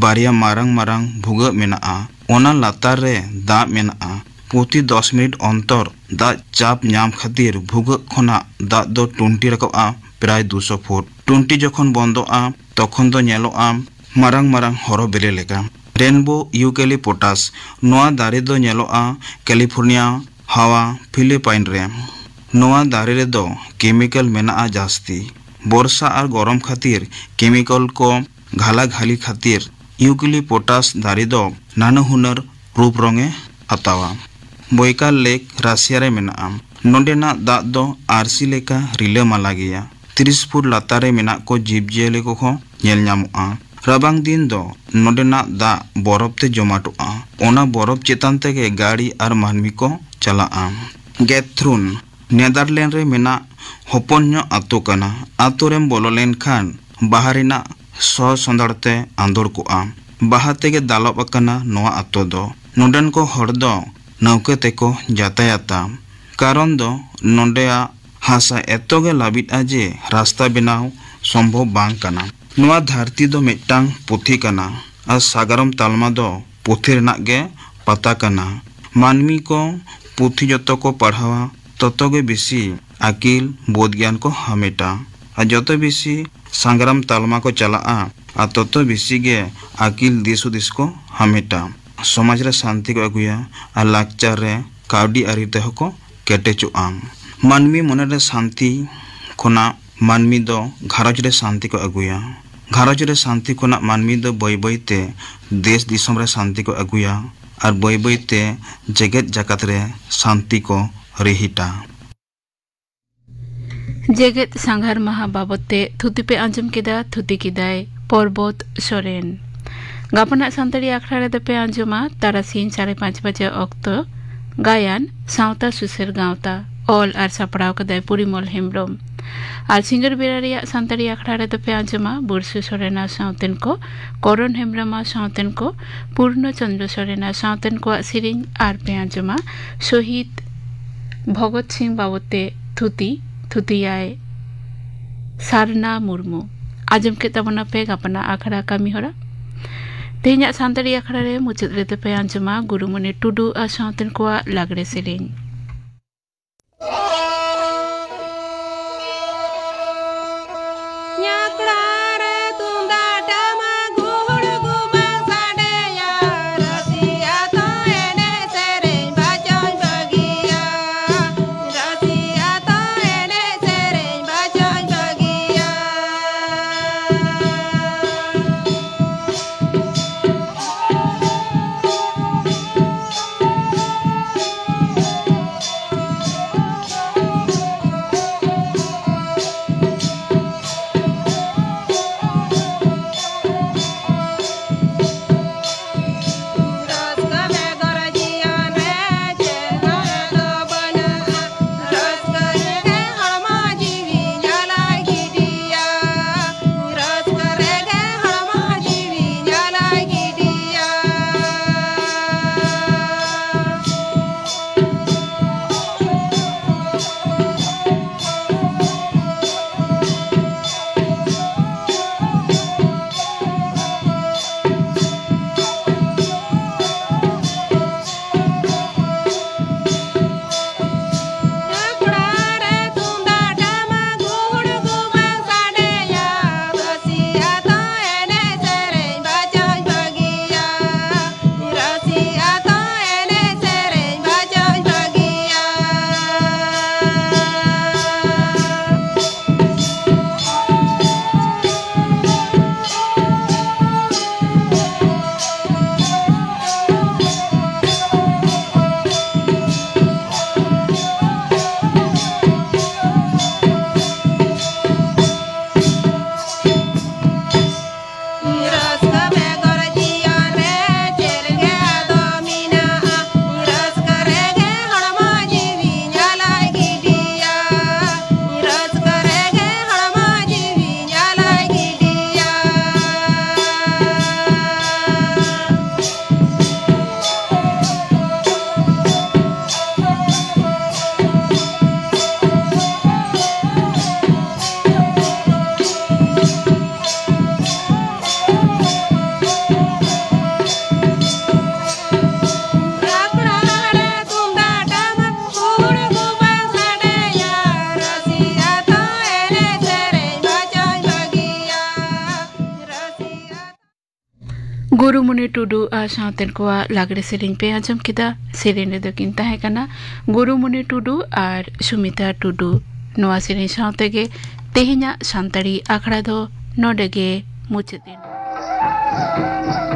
ᱵᱟᱨᱭᱟ ᱢᱟᱨᱟᱝ ᱢᱟᱨᱟᱝ ᱵᱷᱩᱜᱟᱹᱜ ᱢᱮᱱᱟᱜᱼᱟ᱾ ᱚᱱᱟ ᱞᱟᱛᱟᱨ ᱨᱮ ᱫᱟᱜ ᱢᱮᱱᱟᱜᱼᱟ᱾ ᱯᱨᱚᱛᱤ ᱫᱚᱥ ᱢᱤᱱᱤᱴ ᱚᱱᱛᱚᱨ ᱫᱟᱜ ᱪᱟᱯ ᱧᱟᱢ ᱠᱷᱟᱹᱛᱤᱨ ᱵᱷᱩᱜᱟᱹᱜ ᱠᱷᱚᱱᱟᱜ ᱫᱟᱜ ᱫᱚ ᱴᱩᱱᱴᱤ ᱨᱟᱠᱟᱵᱼᱟ ᱯᱨᱟᱭ ᱫᱩᱥᱚ ᱯᱷᱩᱴ᱾ ᱴᱩᱱᱴᱤ ᱡᱚᱠᱷᱚᱱ ᱵᱚᱱᱫᱚᱜᱼᱟ, ᱛᱚᱠᱷᱚᱱ ᱫᱚ ᱧᱮᱞᱚᱜᱼᱟ ᱢᱟᱨᱟᱝ ᱢᱟᱨᱟᱝ ᱦᱚᱨᱚ ᱵᱤᱞᱤ ᱞᱮᱠᱟ᱾ ᱨᱮᱱᱵᱳ ᱤᱭᱩᱠᱮᱞᱤᱯᱚᱴᱟᱥ, ᱱᱚᱣᱟ ᱫᱟᱨᱮ ᱫᱚ ᱧᱮᱞᱚᱜᱼᱟ ᱠᱮᱞᱤᱯᱷᱳᱨᱱᱤᱭᱟ, ᱦᱟᱣᱟ, ᱯᱷᱤᱞᱤᱯᱟᱭᱤᱱ ᱨᱮ᱾ ᱱᱚᱣᱟ ᱫᱟᱨᱮ ᱨᱮᱫᱚ ᱠᱮᱢᱤᱠᱮᱞ ᱢᱮᱱᱟᱜᱼᱟ ᱡᱟᱹᱥᱛᱤ᱾ ᱵᱚᱨᱥᱟ ᱟᱨ ᱜᱚᱨᱚᱢ ᱠᱷᱟᱹᱛᱤᱨ ᱠᱮᱢᱤᱠᱚᱞ ᱠᱚ ᱜᱷᱟᱞᱟᱜᱷᱟᱹᱞᱤ ᱠᱷᱟᱹᱛᱤᱨ ᱤᱭᱩᱠᱤᱞᱤᱯᱚᱴᱟᱥ ᱫᱟᱨᱮ ᱫᱚ ᱱᱟᱱᱟ ᱦᱩᱱᱟᱹᱨ ᱨᱩᱯ ᱨᱚᱝ ᱮ ᱦᱟᱛᱟᱣᱟ᱾ ᱵᱳᱭᱠᱟᱞ ᱞᱮᱠ ᱨᱟᱥᱤᱭᱟ ᱨᱮ ᱢᱮᱱᱟᱜᱼᱟ᱾ ᱱᱚᱸᱰᱮᱱᱟᱜ ᱫᱟᱜ ᱫᱚ ᱟᱹᱨᱥᱤ ᱞᱮᱠᱟ ᱨᱤᱞᱟᱹᱢᱟᱞᱟ ᱜᱮᱭᱟ᱾ ᱛᱤᱨᱤᱥ ᱯᱷᱩᱴ ᱞᱟᱛᱟᱨ ᱨᱮ ᱢᱮᱱᱟᱜ ᱠᱚ ᱡᱤᱵᱽᱼᱡᱤᱭᱟᱹᱞᱤ ᱠᱚᱦᱚᱸ ᱧᱮᱞ ᱧᱟᱢᱚᱜᱼᱟ᱾ ᱨᱟᱵᱟᱝ ᱫᱤᱱ ᱫᱚ ᱱᱚᱸᱰᱮᱱᱟᱜ ᱫᱟᱜ ᱵᱚᱨᱚᱯ ᱛᱮ ᱡᱚᱢᱟᱴᱚᱜᱼᱟ᱾ ᱚᱱᱟ ᱵᱚᱨᱚᱯ ᱪᱮᱛᱟᱱ ᱛᱮᱜᱮ ᱜᱟᱹᱲᱤ ᱟᱨ ᱢᱟᱹᱱᱢᱤ ᱠᱚ ᱪᱟᱞᱟᱜᱼᱟ᱾ ᱜᱮᱛᱷᱨᱩᱱ ᱱᱮᱫᱟᱨᱞᱮᱱᱰ ᱨᱮ ᱢᱮᱱᱟᱜ ᱦᱚᱯᱚᱱ ᱧᱚᱜ ᱟᱛᱳ ᱠᱟᱱᱟ᱾ ᱟᱛᱳ ᱨᱮᱢ ᱵᱚᱞᱚ ᱞᱮᱱᱠᱷᱟᱱ ᱵᱟᱦᱟ ᱨᱮᱱᱟᱜ ᱥᱚ ᱥᱚᱸᱫᱷᱟᱲ ᱛᱮ ᱟᱸᱫᱳᱲ ᱠᱚᱜᱼᱟ᱾ ᱵᱟᱦᱟ ᱛᱮᱜᱮ ᱫᱟᱞᱚᱵ ᱟᱠᱟᱱᱟ ᱱᱚᱣᱟ ᱟᱛᱳ ᱫᱚ᱾ ᱱᱚᱸᱰᱮᱱ ᱠᱚ ᱦᱚᱲ ᱫᱚ ᱱᱟᱹᱣᱠᱟᱹ ᱛᱮᱠᱚ ᱡᱟᱛᱟᱭᱟᱛᱟ᱾ ᱠᱟᱨᱚᱱ ᱫᱚ ᱱᱚᱸᱰᱮᱭᱟᱜ ᱦᱟᱥᱟ ᱮᱛᱚ ᱜᱮ ᱞᱟᱹᱵᱤᱫᱼᱟ ᱡᱮ ᱨᱟᱥᱛᱟ ᱵᱮᱱᱟᱣ ᱥᱚᱢᱵᱷᱚᱵ ᱵᱟᱝ ᱠᱟᱱᱟ᱾ ᱱᱚᱣᱟ ᱫᱷᱟᱹᱨᱛᱤ ᱫᱚ ᱢᱤᱫᱴᱟᱝ ᱯᱩᱛᱷᱤ ᱠᱟᱱᱟ ᱟᱨ ᱥᱟᱜᱟᱲᱚᱢ ᱛᱟᱞᱢᱟ ᱫᱚ ᱯᱩᱛᱷᱤ ᱨᱮᱱᱟᱜ ᱜᱮ ᱯᱟᱛᱟ ᱠᱟᱱᱟ᱾ ᱢᱟᱹᱱᱢᱤ ᱠᱚ ᱯᱩᱛᱷᱤ ᱡᱚᱛᱚ ᱠᱚ ᱯᱟᱲᱦᱟᱣᱟ, ᱛᱚᱛᱚ ᱜᱮ ᱵᱮᱥᱤ ᱟᱹᱠᱤᱞ ᱵᱳᱫᱷ ᱜᱮᱭᱟᱱ ᱠᱚ ᱦᱟᱢᱮᱴᱟ᱾ ᱟᱨ ᱡᱚᱛᱚ ᱵᱮᱥᱤ ᱥᱟᱸᱜᱽᱨᱟᱢ ᱛᱟᱞᱢᱟ ᱠᱚ ᱪᱟᱞᱟᱜᱼᱟ, ᱟᱨ ᱛᱚᱛᱚ ᱵᱮᱥᱤ ᱜᱮ ᱟᱹᱠᱤᱞ ᱫᱤᱥ ᱦᱩᱫᱤᱥ ᱠᱚ ᱦᱟᱢᱮᱴᱟ᱾ ᱥᱚᱢᱟᱡᱽ ᱨᱮ ᱥᱟᱱᱛᱤ ᱠᱚ ᱟᱹᱜᱩᱭᱟ ᱟᱨ ᱞᱟᱠᱪᱟᱨ ᱨᱮ ᱠᱟᱹᱣᱰᱤ ᱟᱹᱨᱤ ᱛᱮᱦᱚᱸ ᱠᱚ ᱠᱮᱴᱮᱡᱚᱜᱼᱟ᱾ ᱢᱟᱹᱱᱢᱤ ᱢᱚᱱᱮ ᱨᱮ ᱥᱟᱱᱛᱤ ᱠᱷᱚᱱᱟᱜ ᱢᱟᱹᱱᱢᱤ ᱫᱚ ᱜᱷᱟᱨᱚᱸᱡᱽ ᱨᱮ ᱥᱟᱱᱛᱤ ᱠᱚ ᱟᱹᱜᱩᱭᱟ᱾ ᱜᱷᱟᱨᱚᱸᱡᱽ ᱨᱮ ᱥᱟᱱᱛᱤ ᱠᱷᱚᱱᱟᱜ ᱢᱟᱹᱱᱢᱤ ᱫᱚ ᱵᱟᱹᱭ ᱵᱟᱹᱭ ᱛᱮ ᱫᱮᱥ ᱫᱤᱥᱚᱢ ᱨᱮ ᱥᱟᱱᱛᱤ ᱠᱚ ᱟᱹᱜᱩᱭᱟ ᱟᱨ ᱵᱟᱹᱭ ᱵᱟᱹᱭ ᱛᱮ ᱡᱮᱜᱮᱛ ᱡᱟᱠᱟᱛ ᱨᱮ ᱥᱟᱱᱛᱤ ᱠᱚ ᱨᱤᱦᱤᱴᱟ᱾ ᱡᱮᱜᱮᱛ ᱥᱟᱸᱜᱷᱟᱨ ᱢᱟᱦᱟ ᱵᱟᱵᱚᱫ ᱛᱮ ᱛᱷᱩᱛᱤ ᱯᱮ ᱟᱸᱡᱚᱢ ᱠᱮᱫᱟ᱾ ᱛᱷᱩᱛᱤ ᱠᱮᱫᱟᱭ ᱯᱚᱨᱵᱚᱛ ᱥᱚᱨᱮᱱ᱾ ᱜᱟᱯᱟᱱᱟᱜ ᱥᱟᱱᱛᱟᱲᱤ ᱟᱠᱷᱲᱟ ᱨᱮᱫᱚ ᱯᱮ ᱟᱸᱡᱚᱢᱟ ᱛᱟᱨᱟᱥᱤᱧ ᱥᱟᱲᱮ ᱯᱟᱸᱪ ᱵᱟᱡᱮ ᱚᱠᱛᱚ ᱜᱟᱭᱟᱱ ᱥᱟᱶᱛᱟ ᱥᱩᱥᱟᱹᱨ ᱜᱟᱶᱛᱟ, ᱚᱞ ᱟᱨ ᱥᱟᱯᱲᱟᱣ ᱠᱟᱫᱟᱭ ᱯᱚᱨᱤᱢᱚᱞ ᱦᱮᱢᱵᱨᱚᱢ᱾ ᱟᱨ ᱥᱤᱸᱜᱟᱹᱲ ᱵᱮᱲᱟ ᱨᱮᱭᱟᱜ ᱥᱟᱱᱛᱟᱲᱤ ᱟᱠᱷᱲᱟ ᱨᱮᱫᱚ ᱯᱮ ᱟᱸᱡᱚᱢᱟ ᱵᱩᱨᱥᱩ ᱥᱚᱨᱮᱱᱟᱜ ᱥᱟᱶᱛᱮᱱ ᱠᱚ, ᱠᱚᱨᱚᱱ ᱦᱮᱢᱵᱨᱚᱢᱟᱜ ᱥᱟᱶᱛᱮᱱ ᱠᱚ, ᱯᱩᱨᱱᱚ ᱪᱚᱸᱫᱽᱨᱚ ᱥᱚᱨᱮᱱᱟᱜ ᱥᱟᱶᱛᱮᱱ ᱠᱚᱣᱟᱜ ᱥᱮᱨᱮᱧ, ᱟᱨ ᱯᱮ ᱟᱸᱡᱚᱢᱟ ᱥᱚᱦᱤᱫ ᱵᱷᱚᱜᱚᱛ ᱥᱤᱝ ᱵᱟᱵᱚᱛ ᱛᱮ ᱛᱷᱩᱛᱤ, ᱛᱷᱩᱛᱤᱭᱟᱭ ᱥᱟᱨᱱᱟ ᱢᱩᱨᱢᱩ᱾ ᱟᱸᱡᱚᱢ ᱠᱮᱫ ᱛᱟᱵᱚᱱᱟ ᱯᱮ ᱜᱟᱯᱟᱱᱟᱜ ᱟᱠᱷᱲᱟ ᱠᱟᱹᱢᱤ ᱦᱚᱨᱟ᱾ ᱛᱮᱦᱮᱧᱟᱜ ᱥᱟᱱᱛᱟᱲᱤ ᱟᱠᱷᱲᱟ ᱨᱮ ᱢᱩᱪᱟᱹᱫ ᱨᱮᱫᱚ ᱯᱮ ᱟᱸᱡᱚᱢᱟ ᱜᱩᱨᱩᱢᱚᱱᱤ ᱴᱩᱰᱩ ᱟᱨ ᱥᱟᱶᱛᱮᱱ ᱠᱚᱣᱟᱜ ᱞᱟᱜᱽᱲᱮ ᱥᱮᱨᱮᱧ᱾ ᱜᱩᱨᱩᱢᱩᱱᱤ ᱴᱩᱰᱩ ᱟᱨ ᱥᱟᱶᱛᱮᱱ ᱠᱚᱣᱟᱜ ᱞᱟᱜᱽᱲᱮ ᱥᱮᱨᱮᱧ ᱯᱮ ᱟᱸᱡᱚᱢ ᱠᱮᱫᱟ᱾ ᱥᱮᱨᱮᱧ ᱨᱮᱫᱚ ᱠᱤᱱ ᱛᱟᱦᱮᱸ ᱠᱟᱱᱟ ᱜᱩᱨᱩᱢᱩᱱᱤ ᱴᱩᱰᱩ ᱟᱨ ᱥᱩᱢᱤᱛᱟ ᱴᱩᱰᱩ᱾ ᱱᱚᱣᱟ ᱥᱮᱨᱮᱧ ᱥᱟᱶ ᱛᱮᱜᱮ ᱛᱮᱦᱮᱧᱟᱜ ᱥᱟᱱᱛᱟᱲᱤ ᱟᱠᱷᱲᱟ ᱫᱚ ᱱᱚᱰᱮ ᱜᱮ ᱢᱩᱪᱟᱹᱫ ᱮᱱᱟ᱾